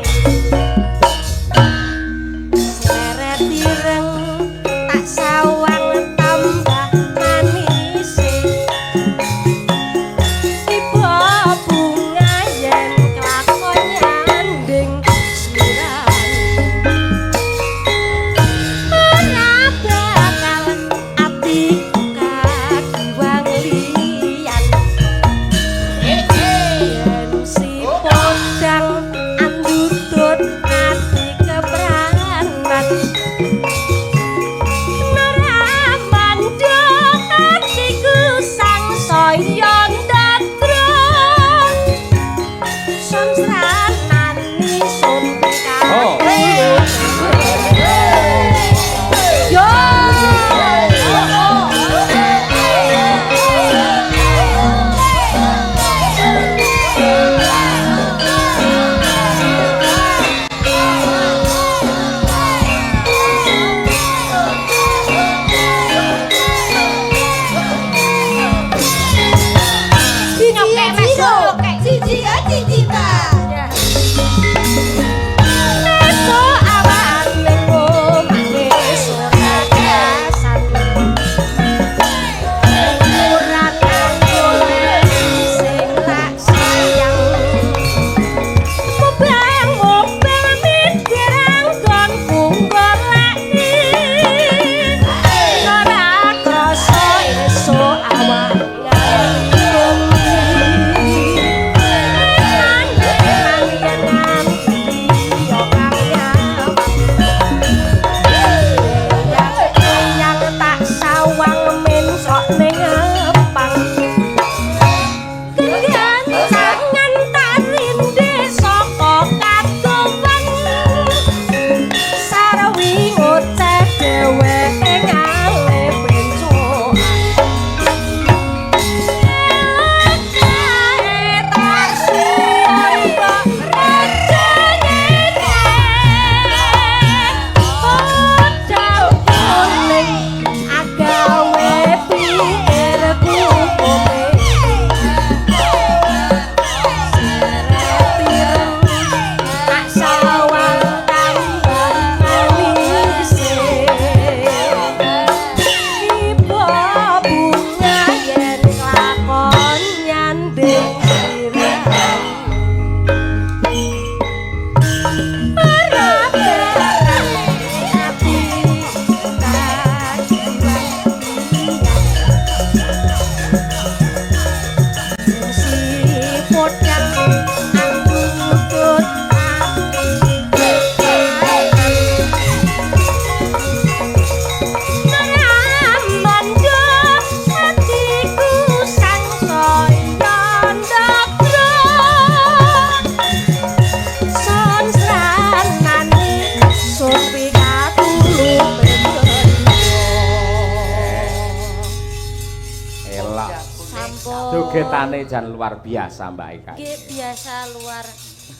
Jogetane jan luar biasa, Mbak Eka. Nggih, biasa luar.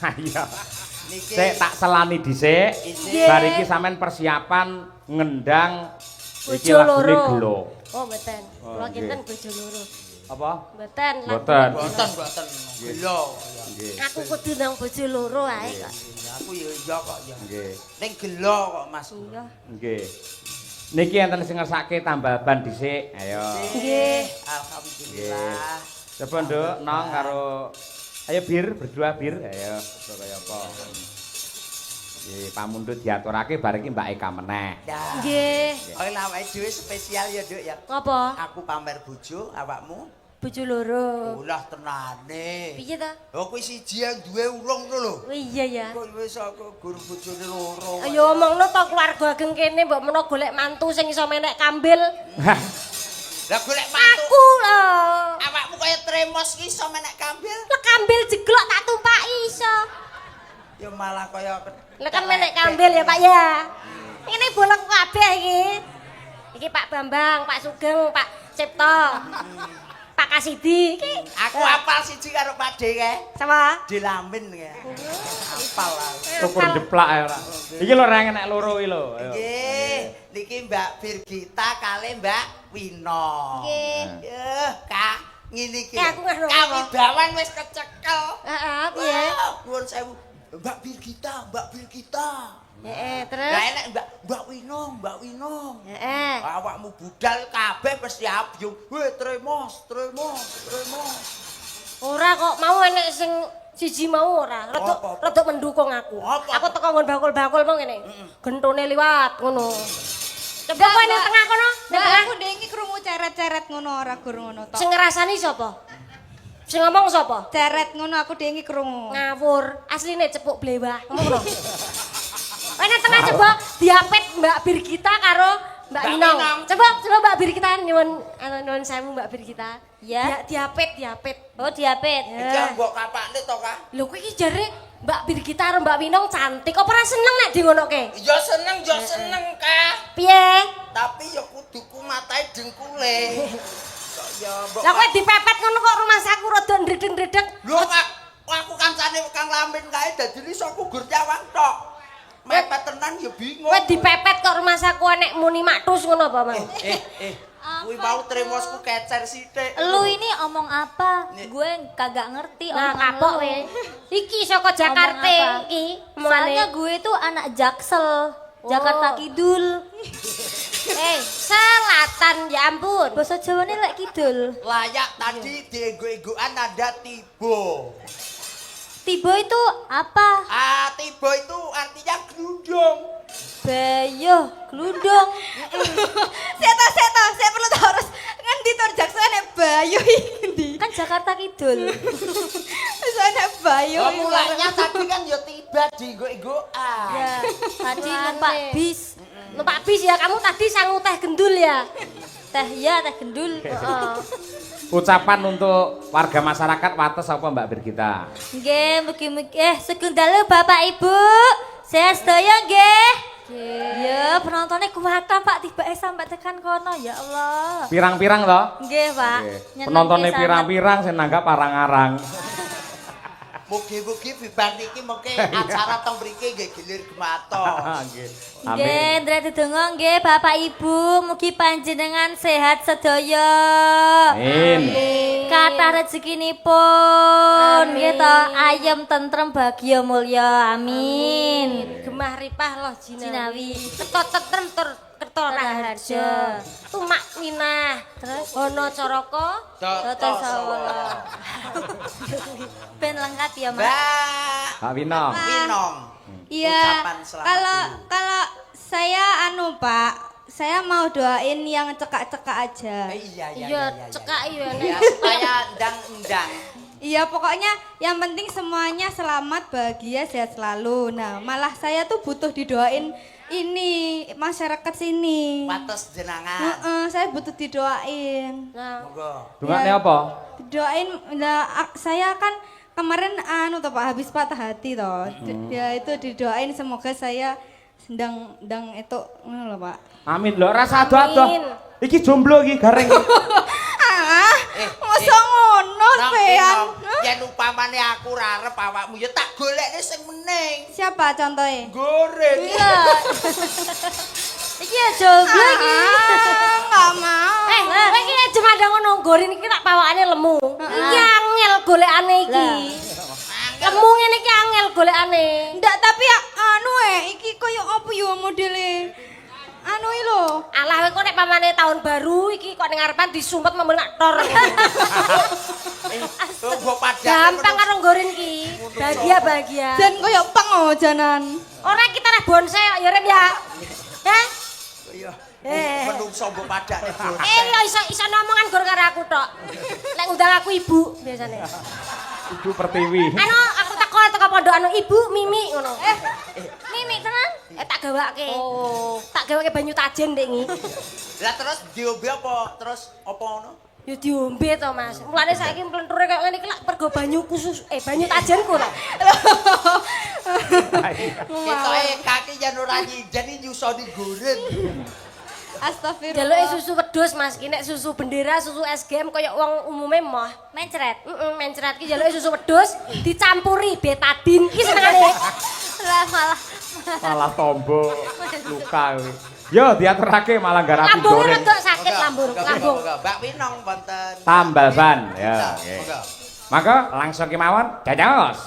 Ayo. Niki Sik tak selani dhisik. Isih. Bar iki sampean persiapan ngendang iki Bojo lagune loro. Gelo. Oh, mboten. Oh, Kula nggih. kinten bojo loro. Apa? Mboten. Mboten. Boten, boten. Gelo. Nggih. Aku kudu nang bojo loro ae kok. Aku ya iya kok ya. Nggih. Ning gelo kok, Mas. Iya. Nggih. Niki enten sing ngersake tambal ban dhisik. Ayo. Nggih. Alhamdulillah. Coba, Nduk, nong karo, ayo bir berdua bir. Ayo, coba kaya apa. Nggih, pamundhut diaturake bar iki Mbak Eka meneh. Ya. Nggih. Oh, lah awake dhewe spesial ya, Nduk ya. Ngopo? Aku pamer bojo, awakmu Bojo loro. ulah tenane. Piye ta? Oh, kuwi siji yang duwe urung ngono lho. Oh iya ya. Kok wis aku guru bojone loro. Ayo omongno to keluarga ageng kene mbok menawa golek mantu sing iso menek kambil. Lah golek mantu. Aku lho. Awakmu kaya tremos ki iso menek kambil. Lah kambil jeglok tak tumpaki iso. Ya malah kaya Lah kan menek kambil ya, Pak ya. Ini bolong kabeh iki. Iki Pak Bambang, Pak Sugeng, Pak Cipto. Pak Kasidi iki. Aku apal siji karo Pak D kae. Sama? Dilamin kae. Apal aku. Syukur jeplak ae ora. Iki lho reng enek loro iki lho. Ayo. Nggih, niki Mbak Birgita kali Mbak Wino. Nggih. Yeh, Kak, ngene iki. Eh, aku nggak ngerti. Kawibawan wis kecekel. Heeh, piye? Wah, nuwun sewu. Mbak Birgita, Mbak Birgita. Heeh, terus? Lah enek Mbak Mbak Wino, Mbak Wino. Heeh. Awakmu budal kabeh mesti abyung. Weh, tremos, tremos, tremos. Ora kok mau enek sing siji mau ora. Rodok Apa, apa? rodok mendukung aku. Apa, Aku teko nggon bakul-bakul mau ngene. Gentone liwat ngono. Coba kowe ning tengah kono, ning Mbak, tengah. aku ndek iki krungu ceret-ceret ngono ora gur ngono tok. Sing ngrasani sapa? Sing ngomong sapa? Ceret ngono aku ndek iki krungu. Ngawur. Asline cepuk blewah. Ngomong ngono. Kowe ning tengah coba diapit Mbak Birgita karo Mbak Mbak Winong. Winong. Coba coba Mbak Birgita nyuwun anu nyuwun sewu Mbak Birgita. Ya. Diapit, diapit. Oh, diapit. Iki mbok kapakne to, Kak? Lho kowe iki jare Mbak Birgita karo Mbak Winong cantik. Apa ora seneng nek di ngonoke? Ya seneng, Kak. Piye? Tapi ya kudu kumatae dengkule. Kok ya mbok Lah kowe dipepet ngono kok rumangsaku rada ndredeg-ndredeg. Lho, Kak, aku kancane Kang Lamin kae dadi iso aku gur nyawang tok. Mepet tenan ya bingung. Kowe dipepet kok rumangsaku enek muni maktus ngono apa, Mang? Eh, eh. Kuwi mau tremosku kecer sithik. Lu ini omong apa? Nih. Gue kagak ngerti Nah, omongan kapok lu. kowe. Iki saka Jakarta Omong apa? iki omongane. Soalnya gue tuh anak Jaksel, Jakarta Oh. Kidul. Eh, selatan ya ampun. Bahasa Jawane lek kidul. Layak tadi diego-egoan ada tibo. Tibo itu apa? Ah, tibo itu artinya glundung. Bayo, glundung. Saya tahu, saya tahu, saya perlu tahu harus ngendi to Jaksel nek Bayu iki ngendi. Kan Jakarta Kidul. Wis enek Bayu. Oh, mulanya tadi kan ya tiba diego-egoan. Ya, tadi numpak bis. Numpak bis ya, kamu tadi sangu teh gendul ya. Teh ya, teh gendul. Heeh. Ucapan untuk warga masyarakat Wates apa Mbak Birgita? Nggih, mugi-mugi sugeng dalu Bapak Ibu. Sehat sedaya nggih. Ya, penontonnya kuatan Pak, tibake sampai tekan kono ya Allah. Pirang-pirang toh? Nggih, Pak. Nggih. Nyenengke Penontonnya sanget. pirang-pirang sing nanggap arang-arang. Mugi-mugi bibar niki mengke acara teng mriki nggih gilir gematos. Nggih. Nggih, Amin. ndrek dedonga nggih Bapak Ibu, mugi panjenengan sehat sedaya. Amin. Kathah rezekinipun, nggih to, ayem tentrem bahagia mulya. Amin. Gemah ripah loh jinawi. Jinawi. Kerto tentrem tur kerto raharja. Tumak winah. Terus? Hono caraka. Toto sawala. Ben lengkap ya, Mas. Mbak Mbak Winong. Winong. Iya. Ucapan selamat Kalau dulu. kalau saya anu Pak, saya mau doain yang cekak-cekak aja. Iya iya Iya, iya. cekak iya Ya, nek. supaya ndang-ndang. Iya, pokoknya yang penting semuanya selamat, bahagia, sehat selalu. Nah, malah saya tuh butuh didoain ini masyarakat sini. Wates jenangan. Heeh, saya butuh didoain. Nah, Monggo. Dungane apa? Didoain, nah, saya kan kemarin anu toh Pak habis patah hati toh. Ya itu didoain semoga saya sedang ndang itu ngono lho Pak. Amin lho, rasa ado-ado. Amin. Iki jomblo iki gareng. Ah, masa ngono Sampean. Nong, yen upamane aku ora arep awakmu ya tak golekne sing mening. Siapa contohnya? Goreng. Iya. Iki ya jomblo iki. Ah, nggak mau. Eh, kowe iki aja mandang ngono, gorin iki tak pawakane lemu. Iki angel golekane iki. Lemu ngene iki angel golekane. Ndak, tapi ya, anu iki koyo apa yo modele? Anu iki lho. Alah kowe kok nek pamane tahun baru iki kok ning ngarepan disumpet memel tok. Oh, mbok padake. Gampang karo nggorin ki. Bahagia-bahagia. Jan koyo peng oh janan. Ora kita lah bonsai kok ya Rem ya. Hah? Iya. Eh. Menungso mbok padakne bonsai. Eh ya iso iso ngomongan gor karo aku tok. Lek ngundang aku ibu biasane. Ibu Pertiwi. Anu aku teko teko pondok anu ibu Mimi ngono. Eh Mimi tenan? Eh tak gawake. Oh. Tak gawake banyu tajen ndek ngi. Lah terus diombe apa? Terus apa ngono? Ya diombe to Mas. Mulane saiki mlenture kaya ngene iki lak pergo banyu khusus banyu tajenku to. Ketoke kaki yen ora nyinden iki nyusoni goreng. Astagfirullah. Jaluke susu wedhus Mas, ki nek susu bendera, susu SGM kaya wong umume moh. Mencret. Heeh, mencret ki jaluke susu wedhus dicampuri betadin ki senengane. Lah malah Malah tombo luka kuwi. Yo diaturake malah garapi Lambunge goreng. rada sakit lambung, lambung. Monggo, Mbak Winong wonten. Tambal ban ya. Monggo. Nggih. Maka langsung kemawon dados.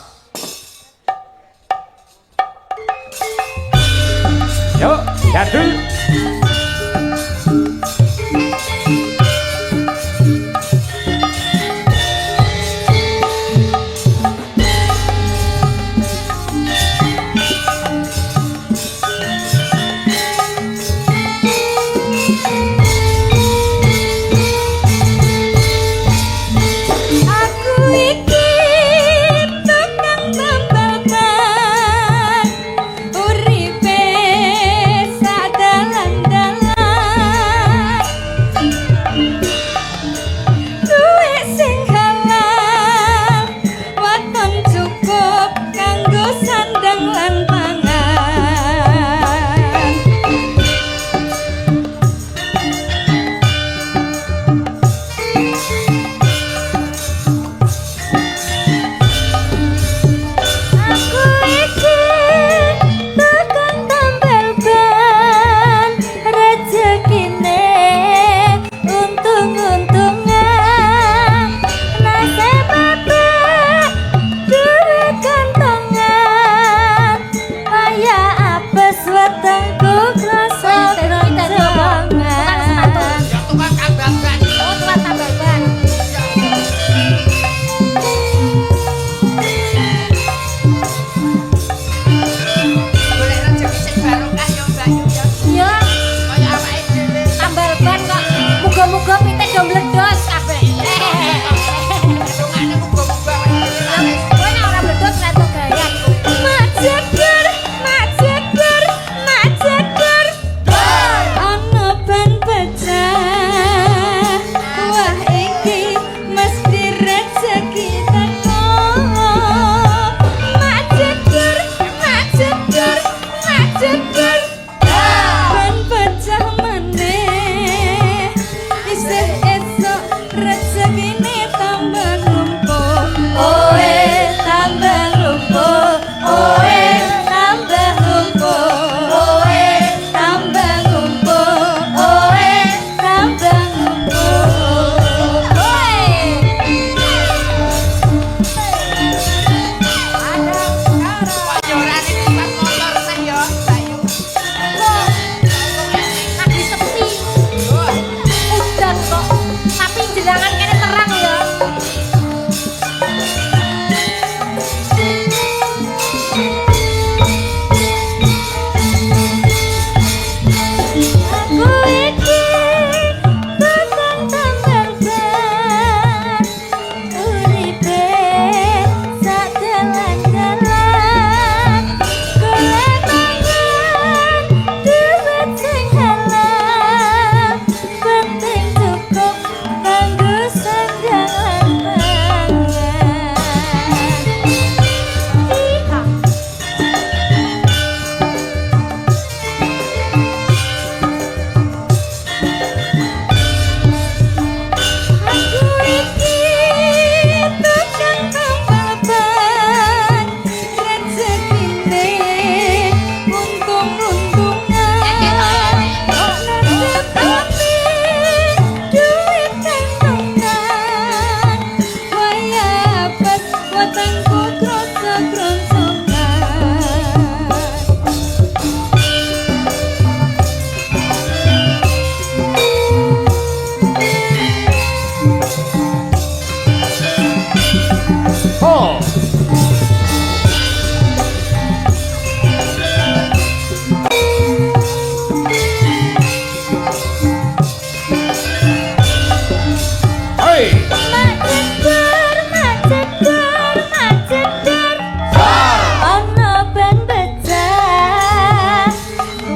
Yuk, jadul. Aku iki tukang tambal ban, uripe sadalan-dalan. Duwe sing halal, waton cukup kanggo sandang lan pangan. Aku iki tukang tambal ban, rezekine untung-untungan, nasib apik duwe kantongan, kaya apes wetengku krasa kroncongan. Ya tukang tambal ban. Oh, tukang tambal ban. Golek rezeki sing barokah ya Mbak Yu ya. Iya, Kaya awake dhewe. tambal ban kok. Muga-muga pitik do mledos kabeh. Dongane muga-muga awake dhewe laris. Kowe nek ora mledos ora entuk gayan. Mak jeger, mak jeger, mak jeger.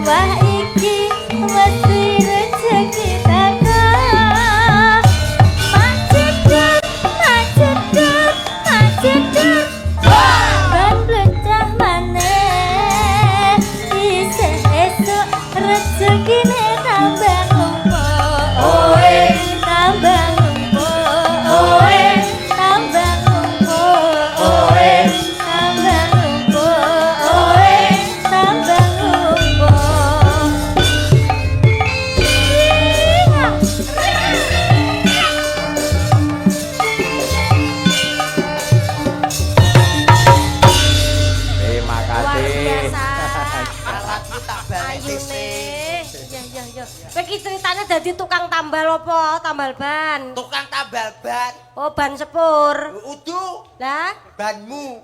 Wah, iki mesti rezeki teko. Macedur, macedur, macedur. Ban blecah maneh. Isih esuk rezekine tambah numpuk. Oe, tambah numpuk. Oe, tambah numpuk. Oe, tambah numpuk. Oe, tambah numpuk. Terima Luar kasih. biasa. Alatku tak balik Ayune. sih. Iya. Kowe iki ceritane dadi tukang tambal apa? Tambal ban. Tukang tambal ban. Oh, ban sepur. Udu Lah, banmu.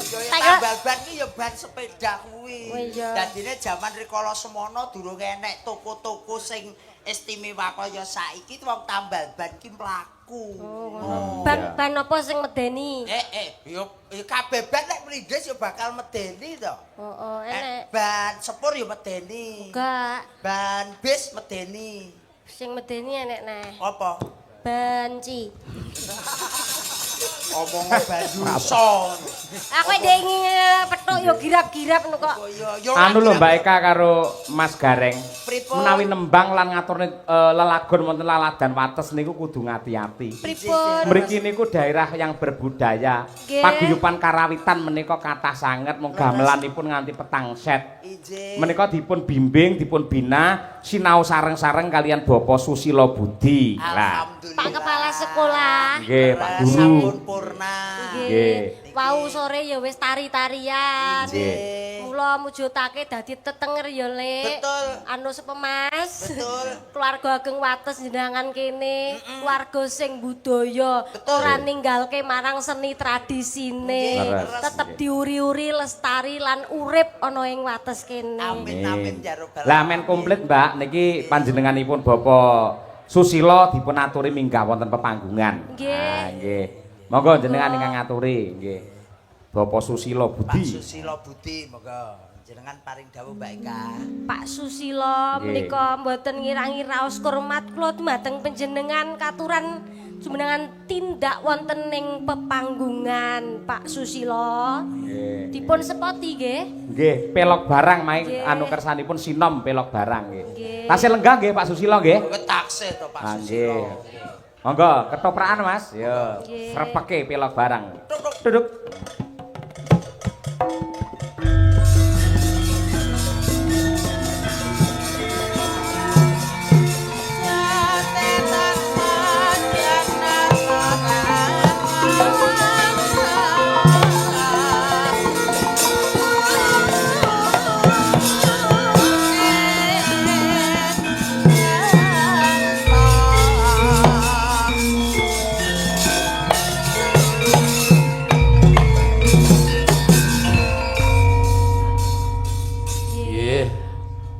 Ya Tak tambal ban ki ya ban sepeda kuwi. Oh, iya. Dadine jaman rikala semono durung enek toko-toko sing istimewa kaya saiki, wong tambal ban ki mlaku. Oh. Ban ban apa sing medeni? Eh, yo yo kabeh ban nek mlindes yo bakal medeni to. Oh, enek. Ban sepur yo medeni. Enggak, Ban bis medeni. Sing medeni enek neh. Apa? Banci. Omong banduso. Aku ndek ingin petuk yo girap-girap ngono kok. Oh iya, yo Anu lho, Mbak Eka karo Mas Gareng. Pripun? Menawi nembang lan ngaturne lelagon wonten laladan Wates niku kudu ngati-ati. Pripun? Mriki niku daerah yang berbudaya. Nggih. Paguyuban karawitan menika kathah sanget, mung gamelanipun nganti petang set. Injih. Menika dipun bimbing, dipun bina sinau sareng-sareng kalian Bapak Susilo Budi. Lah, Alhamdulillah. Pak Kepala Sekolah. Nggih, Pak Leres, Guru. Sampun purna. Nggih. Wau sore ya wis tari-tarian. Nggih. Mula mujudake dadi tetenger ya, Lek. Betul. Anu sepemas. Betul. Keluarga ageng Wates jenengan kene, keluarga sing budaya, ora ninggalke marang seni tradisine. Leres. Tetep diuri-uri, lestari lan urip ana ing Wates kene. Amin amin ya robbal Lah, men komplit, Mbak, niki panjenenganipun Bapak Susilo dipun aturi minggah wonten pepanggungan. Nggih. Ah, nggih. Monggo jenengan ingkang ngaturi, nggih. Bapak Susilo Pak Budi. Susilo Budi, monggo jenengan paring dawuh, Mbak Eka. Pak Susilo, menika mboten ngirangi raos kurmat kula dumateng panjenengan, katuran jumenengan tindak wonten ing pepanggungan, Pak Susilo. Nggih. Dipun sepoti nggih. Nggih, pelog barang mae anu kersanipun sinom pelog barang nggih. Nggih. Tasih lenggah nggih, Pak Susilo, nggih. Kowe taksih to, Pak Ah, Susilo. nggih. Monggo ketoprakan, Mas. Yo, Nggih. srepeke pelog barang. Duduk. Nggih.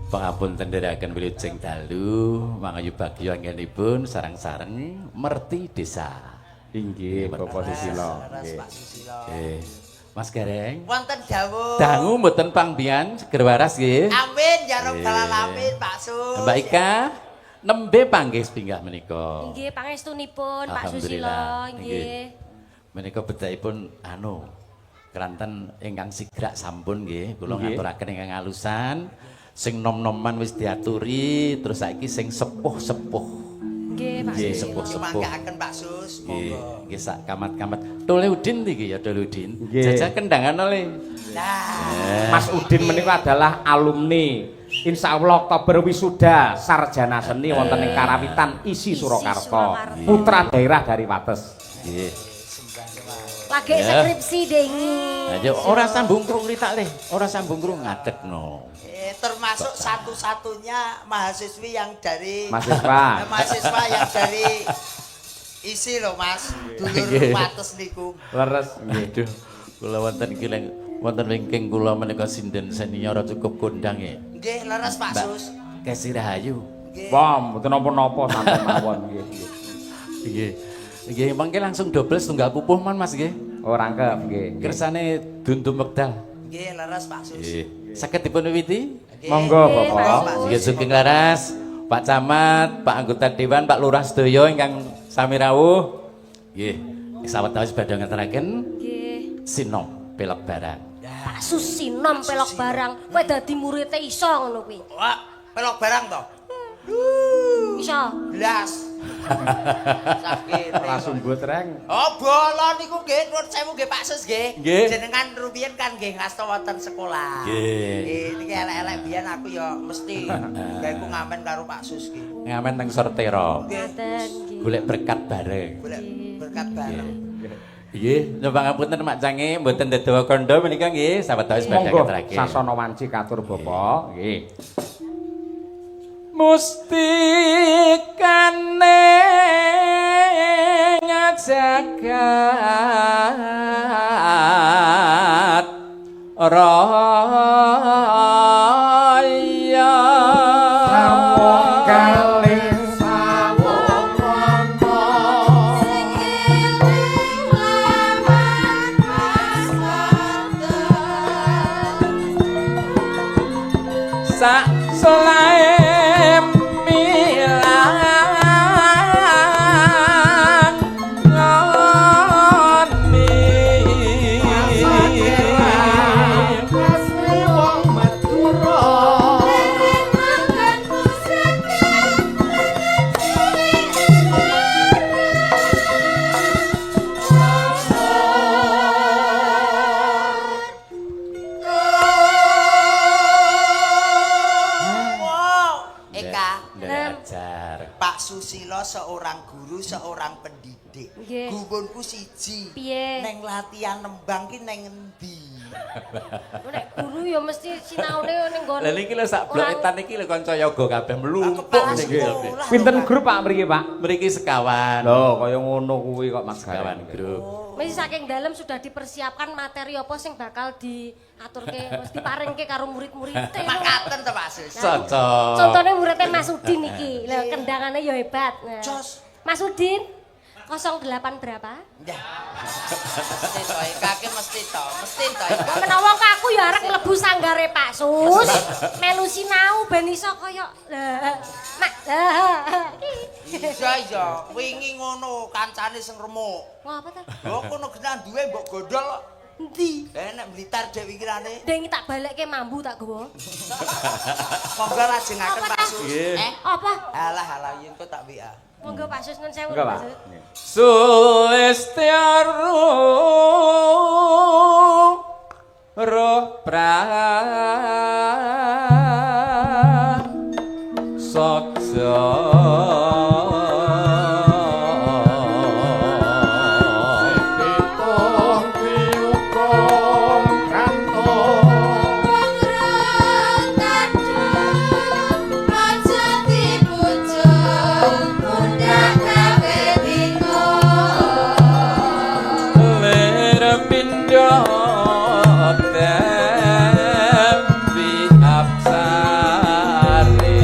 Pangapunten ndherekaken wilujeng dalu, mangayu bagya anggenipun sareng-sareng merti desa. Inggih, Bapak Susilo. Leres, Nggih. Pak Susilo. Nggih. Mas Gareng, Wonten dawuh. dangu mboten pangbian seger waras nggih. Amin ya robbal alamin, Pak Sus. Mbak Ika nembe panggih sepinggah menika. Nggih, pangestunipun Pak Susilo, Alhamdulillah. nggih. Menika bedakipun anu keranten ingkang sigrak sampun nggih, kula ngaturaken ingkang alusan, sing nom-noman wis diaturi, terus saiki sing sepuh-sepuh. Nggih, Pak Nggih, Susilo. sepuh-sepuh. Dimanggaaken, Pak Sus, Nggih, monggo. nggih sak kamat-kamat. Tole Udin iki ya, Tole Udin. Nggih. Jajal kendangan oleh. Nah, Mas Udin menika adalah alumni Insya Allah Oktober wisuda sarjana seni wonten ing Karawitan ISI Surakarta. Surakarta. Putra daerah dari Wates. Nggih. Lagi Ya. skripsi dengi. Ayo ora sambung krung ritak le, ora sambung krung ngadegno. Termasuk satu-satunya mahasiswi yang dari Mahasiswa. Mahasiswa yang dari ISI loh, Mas. Dulur Wates niku. Leres nggih. Aduh, kula wonten iki wonten wingking kula menika sinden senior cukup kondang ya. Nggih, leres, Pak Mbak Sus. Kesi Rahayu. Nggih. Wah, mboten napa-napa santen mawon nggih. Nggih. Nggih, mangke langsung dobel setunggal pupuh man, Mas, nggih. Oh, rangkep nggih. Kersane dundum wekdal. Nggih, leres, Pak Sus. Nggih. Saged dipun wiwiti? Monggo Bapak. Nggih sugeng laras, Pak Camat, Pak anggota dewan, Pak Lurah sedaya ingkang sami rawuh. Nggih, sawetawis badhe ngaturaken Nggih. sinom pelok barang. Pak Sus sinom pelok barang. Kowe dadi murite iso ngono kuwi. Wah, pelok barang to. Iso. Blas. Sakit. Ora sumbut reng. Oh, bolo niku nggih nuwun sewu nggih Pak Sus nggih. Nggih. Jenengan rumiyin kan nggih ngasta wonten sekolah. Nggih. Nggih, niki elek-elek biyen aku ya mesti gawe ku ngamen karo Pak Sus nggih. Ngamen teng Sortera. Nggih. Ngaten nggih. Golek berkat bareng. Golek berkat bareng. Nggih, nyuwun ngapunten Mak Cange mboten dedawa kandha menika nggih sawetawis badhe Monggo ngaturaken. sasana wanci katur Bapak. Nggih. Mustikane ngajagat raya Sawung kalih sawung ana Sing eling lawan sak selae milang ngoni Wow, Eka. Nderek ajar. Pak Susilo seorang guru, seorang pendidik. Nggih. Gumunku siji. Piye? Neng latihan nembang ki neng endi? Nek guru ya mesti sinaune ning nggon. Lah niki lho sak blok etan iki lho kanca yoga kabeh mlumpuk Kepala niki. sekolah. Pinten grup Pak mriki Pak? Mriki sekawan. Lho kaya ngono kuwi kok Mas Sekawan Gareng. grup. Mesti saking dalem sudah dipersiapkan materi apa sing bakal diaturke, mesti diparingke karo murid-murid. Makaten to Pak Sus. Cocok. Contohnya muridnya Mas Udin iki. Lho kendangane ya hebat. Nah. Jos. Mas Udin 08 berapa? Ya. Mesti to Eka ki mesti to, mesti to Eka. Menawa kok aku ya arek mlebu sanggare Pak Sus, melu sinau ben iso kaya lah mak lah iki. Iya iya, wingi ngono kancane sing remuk. Ngapa ta? Lho kono genah duwe mbok gondol kok. Endi? Lah nek Blitar dek wikirane. Deng tak balekke mambu tak gowo. Monggo lajengaken Apa Pak ta? Sus. Nggih. Eh, Apa? alah alah yen kok tak WA. Monggo Pak Sus nun sewu. Monggo Pak Pak. Sus. Sulistyaru roh pra sojo Lir pindho tembi apsari.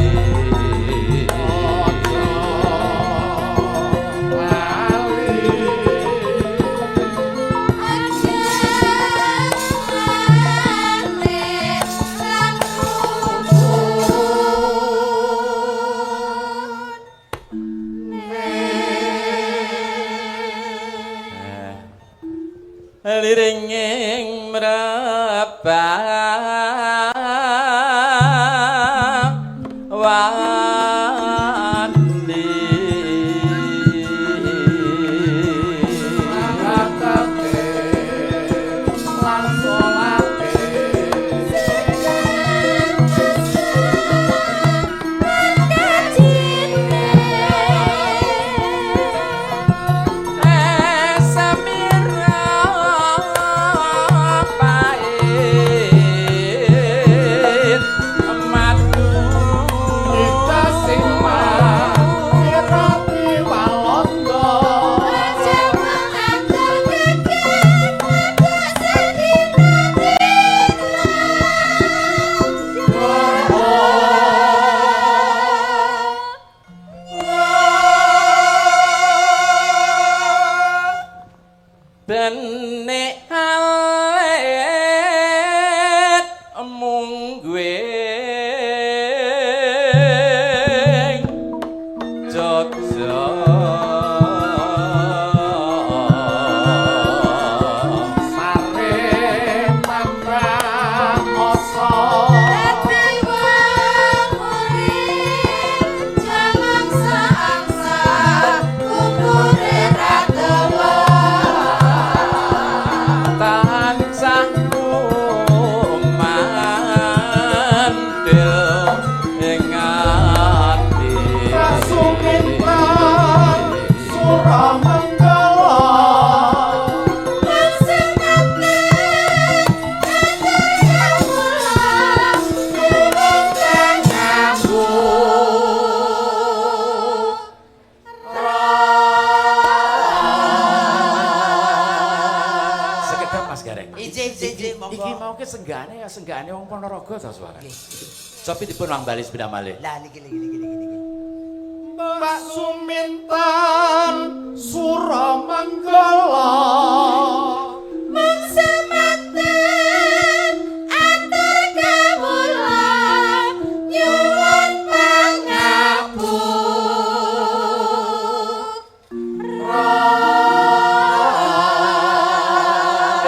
Liringing mrepang wani. Samira pait madu. ing ati. Suminten Suramenggala. Sekedap Mas Gareng. Ije ije ije monggo. Iki mau ke senggane ya senggane wong Ponorogo ta suarane. Sopi dipun wang bali sepeda malih. Lah niki niki niki niki. Mbak Suminten Suramenggala. Mangsa maten atur kawula nyuwun pangapura.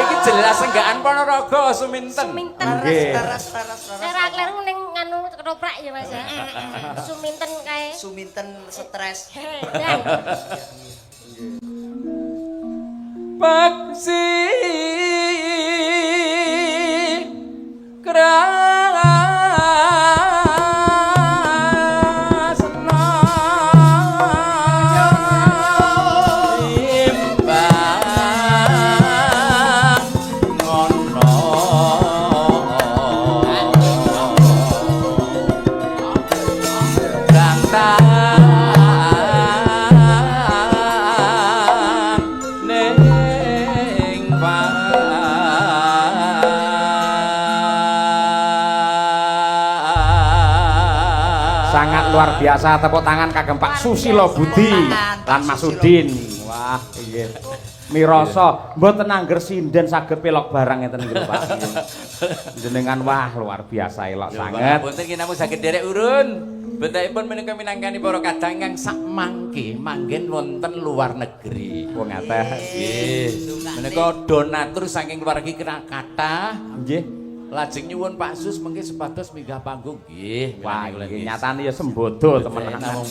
Iki jelas senggaan Ponorogo Suminten. Suminten. Nggih. Teres teres teres. Saya ra kleru ning nganu ketoprak ya Mas ya. Suminten kae. Suminten stres. Hei, dan. Paksi krasna imbang ngono Dangtang ning Sangat luar biasa, tepuk tangan kagem Pak Susilo Budi lan Mas Udin. Wah, nggih. Mirasa mboten angger sinden saged pelok barang ngeten iki lho Pak. Jenengan wah luar biasa elok sanget. Punten ki namung saged derek urun. Bentukipun menika minangkani para kadang ingkang sak mangke manggen wonten luar negeri. Wong ngateh. Nggih. Menika donatur saking keluarga kira kathah. Nggih. Lajeng nyuwun Pak Sus mengke supados minggah panggung. Nggih. Wah, nggih nyatane ya sembodo temenan. Namung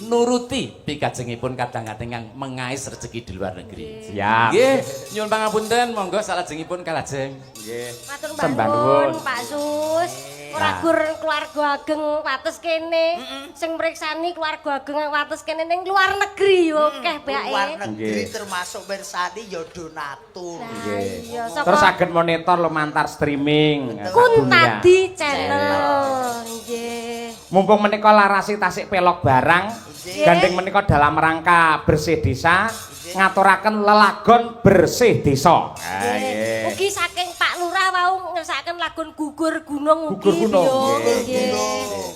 nuruti pikajengipun kadang-kadang ingkang mengais rezeki di luar negeri. Siap. Nggih, nyuwun pangapunten, monggo salajengipun kalajeng. Nggih. Matur Sembah nuwun nuwun. Pak Sus. Ora gur keluarga ageng wates kene, sing mriksani keluarga ageng wates kene ning luar negeri yo akeh Luar bae. negeri Nggih. termasuk mirsani ya donatur. Lah iya Terus saka saged monitor lumantar streaming. Dunia. Kuntadi Channel. Nggih. Mumpung menika larasi tasik pelok barang, Nggih. gandeng menika dalam rangka bersih desa, ngaturaken lelagon bersih desa. Ah, Nggih. Ugi saking Pak Lurah wau ngersakaken lagun Gugur Gunung ugi. Gugur Gunung, yo. nggih. Nggih.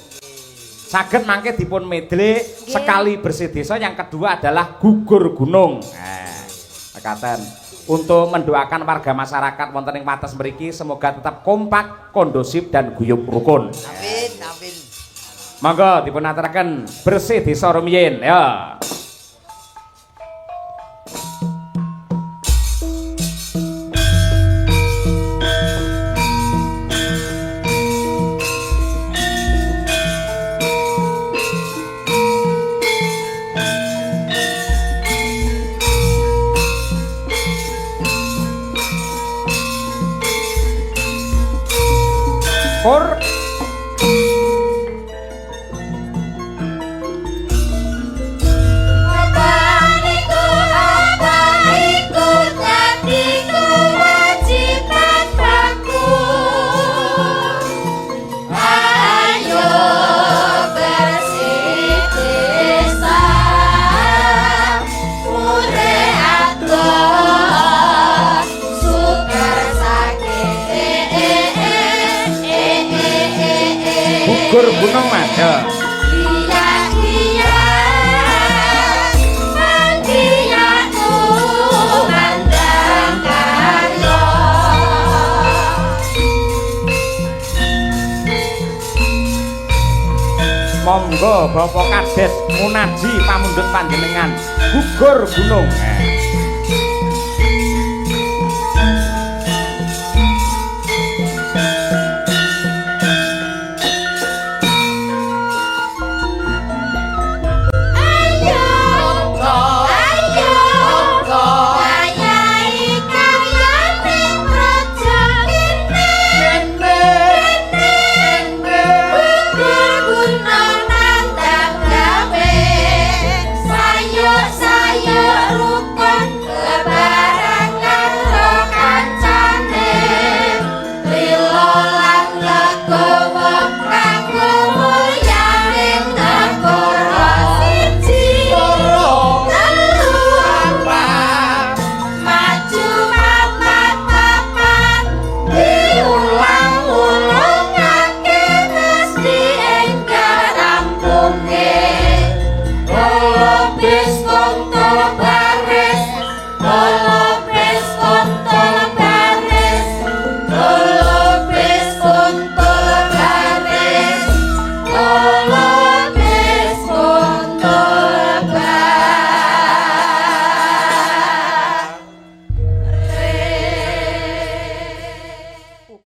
Saged mangke dipun medle sekali bersih desa, yang kedua adalah gugur gunung. Nah, mekaten. Untuk mendoakan warga masyarakat wonten ing wates mriki semoga tetap kompak, kondusif dan guyub rukun. Amin amin. Monggo dipun aturaken bersih desa rumiyin ya. Kur Apa iku dadi kewajiban baku. Ayo bersih desa, mure adoh, suker sakit. Gugur gunung Mas. Ya. Iya iya, manggiyaku mandang karyo. Monggo Bapak Kades munaji pamundhut panjenengan gugur gunung.